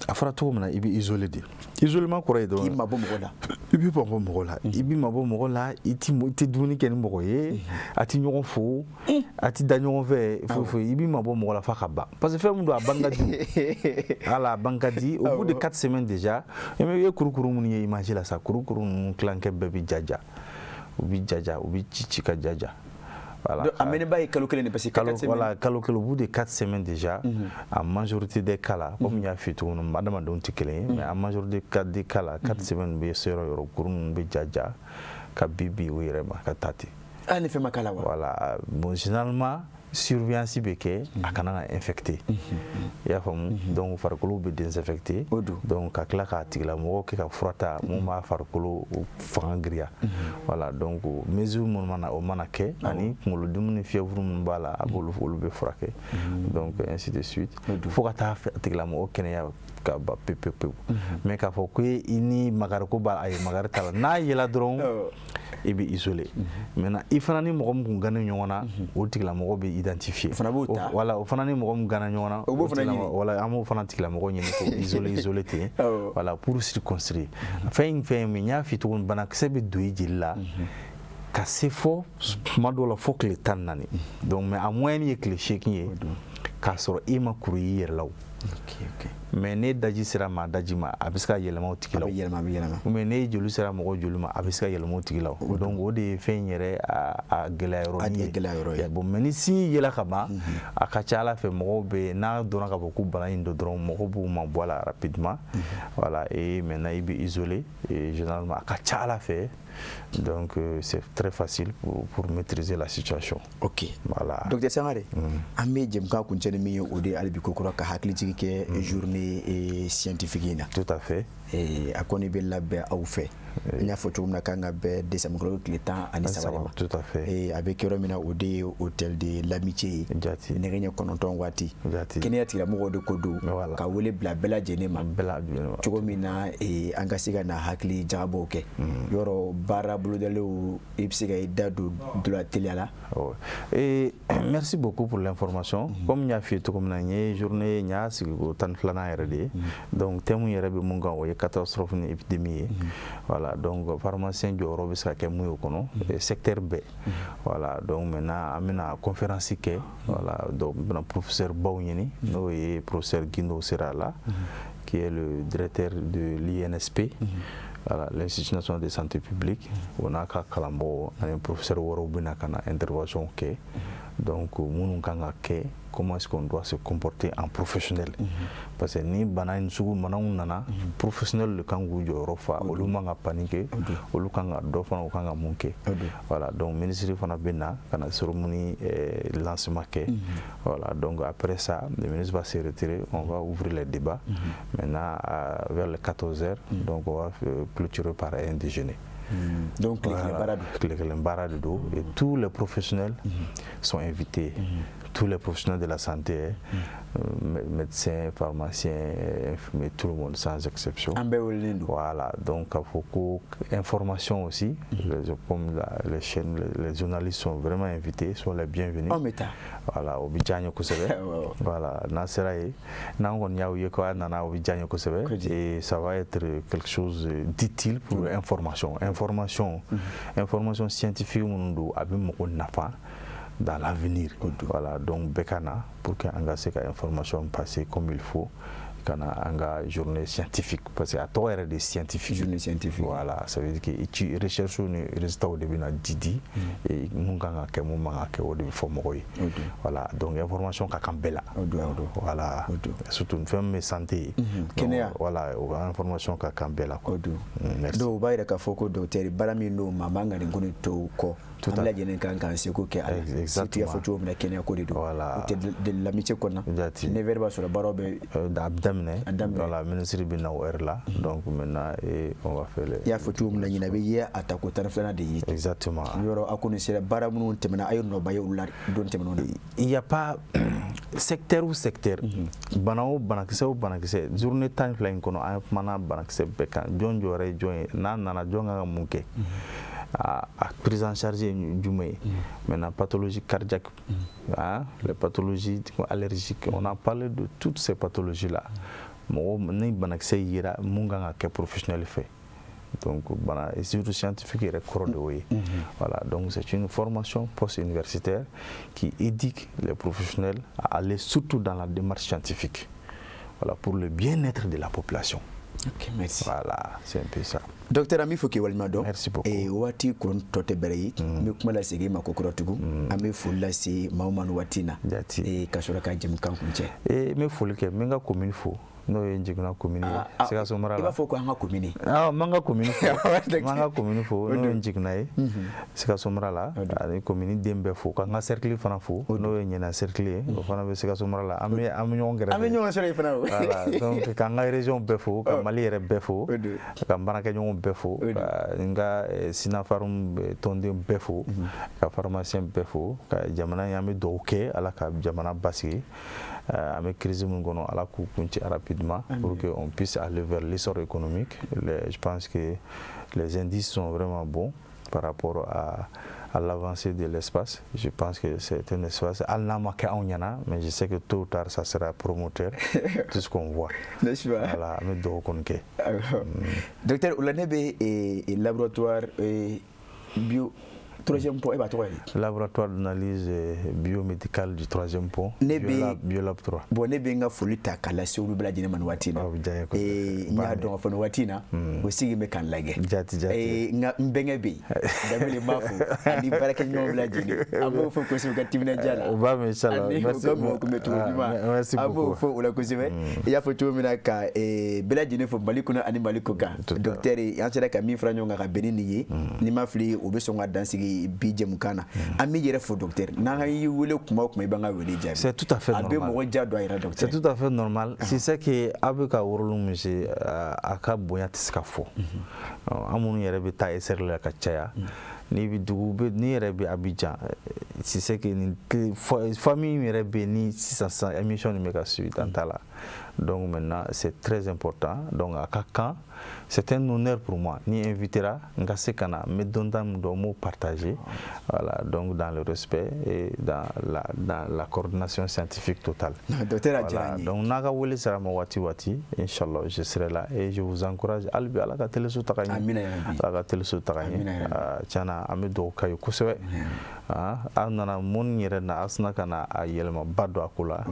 A fɔra cogo min na, i bɛ isolé de. Isolement kɔrɔ ye dɔrɔn. K'i mabɔ mɔgɔ la. I b'i mabɔ mɔgɔ la. I b'i mabɔ mɔgɔ la, i tɛ dumuni kɛ ni mɔgɔ ye, a tɛ ɲɔgɔn fo, a tɛ da ɲɔgɔn fɛ, foyi foyi. I b'i mabɔ mɔgɔ la f'a ka ban. Parce que fɛn min don, a ban ka di. Voilà, a ban ka di. Au bout de 4 semaines déjà, i ye kurukuru minnu ye image la sa, kurukuru ninnu tilankɛ bɛɛ bɛ jaja. U bɛ jaja, u bɛ ci ci ka jaja. Voilà. Donc, a mɛnɛba ye kalo kelen de parce que kalo, voilà, kalo kelen, au bout de 4 semaines déjà, en majorité des cas là, comme n y'a f'i ye cogo min na, adamadenw tɛ kelen ye, mais en majorité des cas là, 4 semaines bɛ se yɔrɔ yɔrɔ, kuru ninnu bɛ jaja ka bi bi u yɛrɛ ma ka taa ten. Ah, ni fɛn ma k'a la wa? Voilà, bon, généralement surveillance bɛ kɛ a kana na infecté. I y'a faamu? Donc farikolo bɛ désinfecté. Donc ka tila k'a tigilamɔgɔ kɛ ka fura ta mun b'a farikolo fanga giriya. Voilà, donc mesure minnu mana o mana kɛ ani kunkolodimi ni fièvre minnu b'a la, a b'olu olu bɛ furakɛ. Donc ainsi de suite. Fo ka taa a tigilamɔgɔ kɛnɛya ka ban pewu pewu pewu. Mais k'a fɔ ko i ni makariko b'a, ayi, makari t'a la. N'a yela dɔrɔn, i bɛ isolé. Maintenant i fana ni mɔgɔ min kun gannen ɲɔgɔn na, o tigilamɔgɔ bɛ identifier. O fana b'o ta. Voilà, o fana ni mɔgɔ min ganna ɲɔgɔn na, o b'o fana ɲini. Voilà, an b'o fana tigilamɔgɔ ɲini k'o isolé isolé ten. Voilà, pour circonscrire. Fɛn in fɛn min n y'a f'i cogo min, banakisɛ bɛ don i jeli la ka se fɔ tuma dɔw la fo tile 14. Donc mais a moyenne ye tile 8 ye k'a sɔrɔ e ma kuru y'i yɛrɛ la o. Mais ne daji sera maa daji ma, a bɛ se ka yɛlɛma o tigi la. A bɛ yɛlɛma, a bɛ yɛlɛma. Ou bien ne joli sera mɔgɔ joli ma, a bɛ se ka yɛlɛma o tigi la. Donc o de ye fɛn in yɛrɛ a gɛlɛya yɔrɔ ye. A gɛlɛya yɔrɔ ye. Bon, mais ni sin yela ka ban, a ka ca Ala fɛ mɔgɔw bɛ n'a dɔnna k'a fɔ ko bana in don dɔrɔn, mɔgɔw b'u mabɔ a la rapidement. Voilà, et maintenant i bɛ isolé et généralement a ka ca Ala fɛ. Donc c'est très facile pour maîtriser la situation. Ok. Voilà. Docteur Sangare, an bɛ jɛmukan kuncɛ ni min ye, o de ye hali bi ko kura ka hakili jigin kɛ journée scientifique in na. Tout à fait. A kɔni bɛ labɛn aw fɛ. N y'a fɔ cogo min na, k'an ka bɛn décembre kalo tile 13 de ma. Tout à fait. A bɛ kɛ yɔrɔ min na, o de ye hôtel de l'amitié ye. Jati. Nɛgɛ ɲɛ 9 waati. Jati. Kɛnɛya tigilamɔgɔw de ko don. Voilà. Ka wele bila bɛɛ lajɛlen ma. Bɛɛ lajɛlen ma. Cogo min na an ka se ka na hakili jagabɔw kɛ. Yɔrɔ baara bolodalenw, i bɛ se ka i da don dɔ la teliya la. Ouais. Et merci beaucoup pour l'information. Comme n y'a f'i ye cogo min na, nin ye journée n y'a sigi ko 12nan yɛrɛ de ye. Donc thème yɛrɛ bɛ mun kan, o ye catastrophe ni épidémie ye. Voilà, donc pharmacien jɔyɔrɔ bɛ se ka kɛ mun ye o kɔnɔ, secteur bɛɛ. Voilà, donc maintenant an bɛna conférence kɛ. Voilà, donc n bɛna professeur baw ɲini, n'o ye professeur Guindo Serala, qui est le directeur de l'INSP. Voilà, l'Institut national de santé publique. O n'a ka kalanbagaw ani professeur wɛrɛw bɛna ka na intervention kɛ. Donc minnu kan ka kɛ, comment est-ce qu'on doit se comporter en professionnel, parce que ni bana in sugu banaw nana, professionnel de kan k'u jɔyɔrɔ fa, olu man ka paniquer, olu kan ka dɔ fana, u kan ka mun kɛ. Voilà, donc ministre fana bɛ na ka na cérémonie lancement kɛ. Voilà, donc après ça, le ministre va se retirer, on va ouvrir les débats. Maintenant, vers les 14 heures, donc on va clôturer par un déjeuner. Donc tile kelen baara don. Tile kelen baara de don, et tous les professionnels sont invités, tous les professionnels de la santé, médecins, pharmaciens, infirmiers, tout le monde sans exception. An bɛɛ welelen don. Voilà, donc k'a fɔ ko information aussi, comme les chaînes, les journalistes sont vraiment invités, sont les bienvenus. Anw bɛ taa. Voilà, o bɛ diya n ye kosɛbɛ. Voilà, n'an sera yen, n'an kɔni y'aw ye k'a nana, o bɛ diya n ye kosɛbɛ, et ça va être quelque chose d'utile pour information, information, information scientifique minnu don, a bɛ mɔgɔ nafa dans l'avenir. Voilà, donc bɛɛ ka na pour que an ka se ka information passer comme il faut, ka na an ka journée scientifique, parce que a tɔgɔ yɛrɛ de scientifique. Journée scientifique. Voilà, ça veut dire que ci recherche ni résultats de bɛna di et mun kan ka kɛ, mun man ka kɛ, o de bɛ fɔ mɔgɔw ye. Voilà, donc information ka kan bɛɛ la. Voilà, surtout fɛn min bɛ santé ye. Kɛnɛya. Voilà, o information ka kan bɛɛ la quoi. Merci. Donc o b'a yira k'a fɔ ko docteur, baara min don, maa man ka nin ko ni tɔw kɔ. An bɛɛ lajɛlen kan k'an seko kɛ a la. Surtout i y'a fɔ cogo min na, kɛnɛya ko de don. Voilà. Hôtel de l'amitié kɔnɔna. Jati. 9 heures b'a sɔrɔ baaraw bɛ. A bɛ daminɛ. A daminɛ. Voilà, ministre bɛ na o heure la. Donc maintenant, et on va faire les. I y'a fɔ cogo min na, ɲinɛ bɛ ye a tako 12nan de ye. Exactement. Yɔrɔ a kɔni sera baara minnu tɛmɛna, a ye nɔba ye olu la don tɛmɛnenw na. Il n'y a pas secteur ou secteur. Bana o banakisɛ o banakisɛ, journée 12 in kɔnɔ, an kumana banakisɛ bɛɛ kan. Jɔn jɔyɔrɔ ye jɔn ye, n'a nana, jɔn kan ka mun kɛ, a prise en charge ye jumɛn ye. Maintenant, pathologie cardiaque, hein, les pathologies allergiques, on a parlé de toutes ces pathologies là. Mɔgɔ ni banakisɛ yera, mun kan ka kɛ professionnel fɛ. Donc bana et surtout scientifique yɛrɛ kɔrɔ de y'o ye. Voilà, donc c'est une formation post-universitaire qui éduque les professionnels à aller surtout dans la démarche scientifique, voilà, pour le bien-être de la population. Ok, merci. Voilà, c'est un peu ça. Docteur, an b'i fo k'i waleɲuman dɔn. Merci beaucoup. Waati kɔni tɔ tɛ bɛrɛ ye. N bɛ kuma lasegin i ma kokura tugun. An bɛ foli lase maa o ma nin waati in na. Jati. Ka sɔrɔ ka jɛmukan kuncɛ. N bɛ foli kɛ, n bɛ n ka commune fo, n'o ye Njigina commune ye, Sikaso mara la. I b'a fɔ ko an ka commune. Awɔ, n b'an ka commune fo. N b'an ka commune fo, n'o ye Njigina ye, Sikaso mara la, ani commune den bɛɛ fo, k'an ka cercle fana fo, n'o ye Ɲɛna cercle ye, o fana bɛ Sikaso mara la. An bɛ ɲɔgɔn kɛrɛfɛ. An bɛ ɲɔgɔn sɔrɔ yen fana o. Voilà, donc k'an ka région bɛɛ fo, ka Mali yɛrɛ bɛɛ fo, ka n baarakɛɲɔgɔnw bɛɛ fo, ka n ka Sinafarum tɔnden bɛɛ fo, ka pharmacien bɛɛ fo, ka jamana in, an bɛ dugawu kɛ Ala ka jamana basigi. An bɛ crise min kɔnɔ, Ala k'u kuncɛ rapidement pour qu'on puisse aller vers l'essor économique. Je pense que les indices sont vraiment bons par rapport à l'avancée de l'espace. Je pense que c'est un espace, hali n'a ma kɛ anw ɲɛna, mais je sais que tôt ou tard, ça sera promoteur, tout ce qu'on voit. N'est-ce pas? Voilà, an bɛ dugawu kɔni kɛ. Docteur, o la ne bɛ laboratoire bio troisième pont, e b'a tɔgɔ ye? Laboratoire d'analyse biomédicale du troisième pont. Ne bɛ Biolab 3. Bon, ne bɛ n ka foli ta k'a lase olu bɛɛ lajɛlen ma nin waati in na. Aw bɛ diya n ye kosɛbɛ. N y'a dɔn k'a fɔ nin waati in na, o sigi bɛ k'an lajɛ. Jati jati. N ka n bɛnkɛ bɛ yen, Danbele, n b'a fo, ani baarakɛɲɔgɔn bɛɛ lajɛlen. An b'o fo kosɛbɛ u ka timinandiya la. O b'a mɛn inchallah. Ani u ka mɔgɔ kunbɛ cogo ɲuman. Merci An b'o beaucoup. fo o la kosɛbɛ. I y'a fɔ cogo min na, ka bɛɛ lajɛlen fo Mali kɔnɔ ani Mali kɔ kan. Docteur, an sera ka min fara ɲɔgɔn kan ka bɛn ni nin ye, n'i ma fili, o bɛ sɔn ka dan sigi. sigi bi jɛmukan na. An b'i yɛrɛ fo docteur, n'an y'i wele kuma o kuma, i b'an ka wele jaabi. C'est tout à fait normal. A bɛ mɔgɔ ja don a yɛrɛ, docteur. C'est tout à fait normal. C'est ça que a bɛ ka rôle min jouer, a ka bonya tɛ se ka fɔ. An minnu yɛrɛ bɛ taa SR la ka caya, n'i bɛ dugu bɛ, n'i yɛrɛ bɛ Abidjan, c'est ce que nin famille yɛrɛ bɛ yen ni sisan sisan émission nin bɛ ka suivre dans ta la. Donc maintenant c'est très important, donc a ka kan, c'est un honneur pour moi ni invitera n ka se ka na n bɛ dɔnta min dɔn, n b'o partager, voilà, donc dans le respect et dans la coordination scientifique totale. Docteur, a diyara n ye. Donc n'a ka wele sera ma waati waati, inchallah je serai là et je vous encourage. Hali bi Ala ka teleso taga ɲɛ. Amina ya Rabbi. Ala ka teleso taga ɲɛ. Tiɲɛna, an bɛ dugawu k'a ye kosɛbɛ. An nana mun yɛrɛ na, a sina ka na a yɛlɛmaba don a ko la,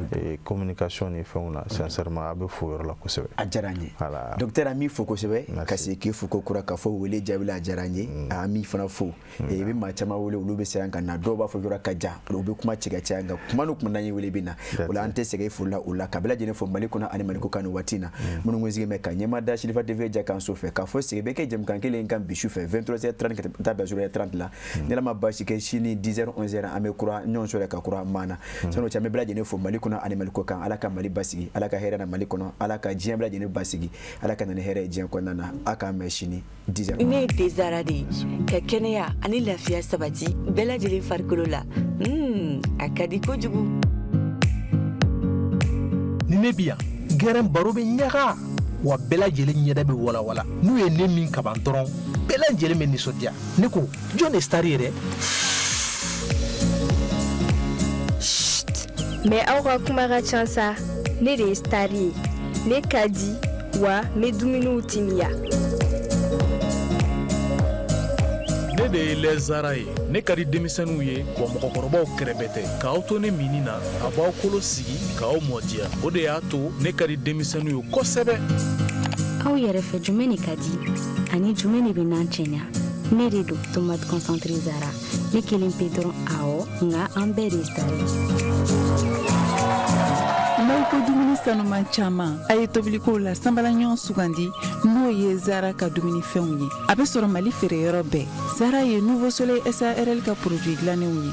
communication ni fɛnw na, sincèrement a bɛ fo o yɔrɔ la kosɛbɛ. A diyara n ye. Voilà. Docteur, an b'i fo kosɛbɛ, ka segin k'i fo ko kura k'a fɔ wele jaabi la, a diyara n ye. An b'i fana fo. I bɛ maa caman wele, olu bɛ siran ka na, dɔw b'a fɔ yɔrɔ ka jan, u bɛ kuma ci ka caya, nka kuma ni kuma n'an ye wele bɛ na o la, an tɛ sɛgɛn foli la o la, ka bɛɛ lajɛlen fo Mali kɔnɔ ani Mali kɔkan nin waati in na. Minnu kun sigilen bɛ ka ɲɛma da Sirifa TV ja kan so fɛ, k'a fɔ segin bɛ kɛ jɛmukan kelen kan bi su fɛ 23h30 ka taa bila 0h30 la. Ni Ala ma baasi kɛ, sini 10h 11h an bɛ kura ɲɔgɔn sɔrɔ ka kura maana. San'o cɛ, an bɛ bɛɛ lajɛlen fo Mali kɔnɔ ani Mali kɔkan. Ala ka Mali basigi, Ala ka hɛrɛ na Mali kɔnɔ, Ala ka diɲɛ bɛɛ lajɛlen basigi, Ala ka na ni hɛrɛ ye diɲɛ kɔnɔna na. A k'an mɛn sini 10h. Ne ye Tezara de ye, ka kɛnɛya ani lafiya sabati bɛɛ lajɛlen farikolo la. A ka di kojugu. Ni ne bi yan gɛrɛn, baro bɛ ɲaga wa, bɛɛ lajɛlen ɲɛda bɛ walawala. N'u ye ne min kaban dɔrɔn, bɛɛ lajɛlen bɛ nisɔndiya. Ne ko jɔn de star ye dɛ? Mais aw ka kuma ka ca sa. Ne de ye star ye, ne ka di wa, n bɛ dumuniw timiya. Ne de ye lɛzara ye, ne ka di denmisɛnninw ye wa mɔgɔkɔrɔbaw kɛrɛbɛ tɛ. K'aw to ne minni na, a b'aw kolo sigi k'aw mɔdiya, o de y'a to ne ka di denmisɛnninw ye kosɛbɛ. Aw yɛrɛ fɛ, jumɛn de ka di ani jumɛn de bɛ n'an cɛɲa? Ne de don, tomate concentré Zara, ne kelen pe dɔrɔn. Awɔ, nka an bɛɛ de ye star ye. N'aw ko dumuni sanuman caman, a ye tobilikow la sanbala ɲɔgɔn sugandi, n'o ye Zara ka dumunifɛnw ye. A bɛ sɔrɔ Mali feereyɔrɔ bɛɛ. Zara ye Nouveau Soleil SARL ka produit dilannenw ye.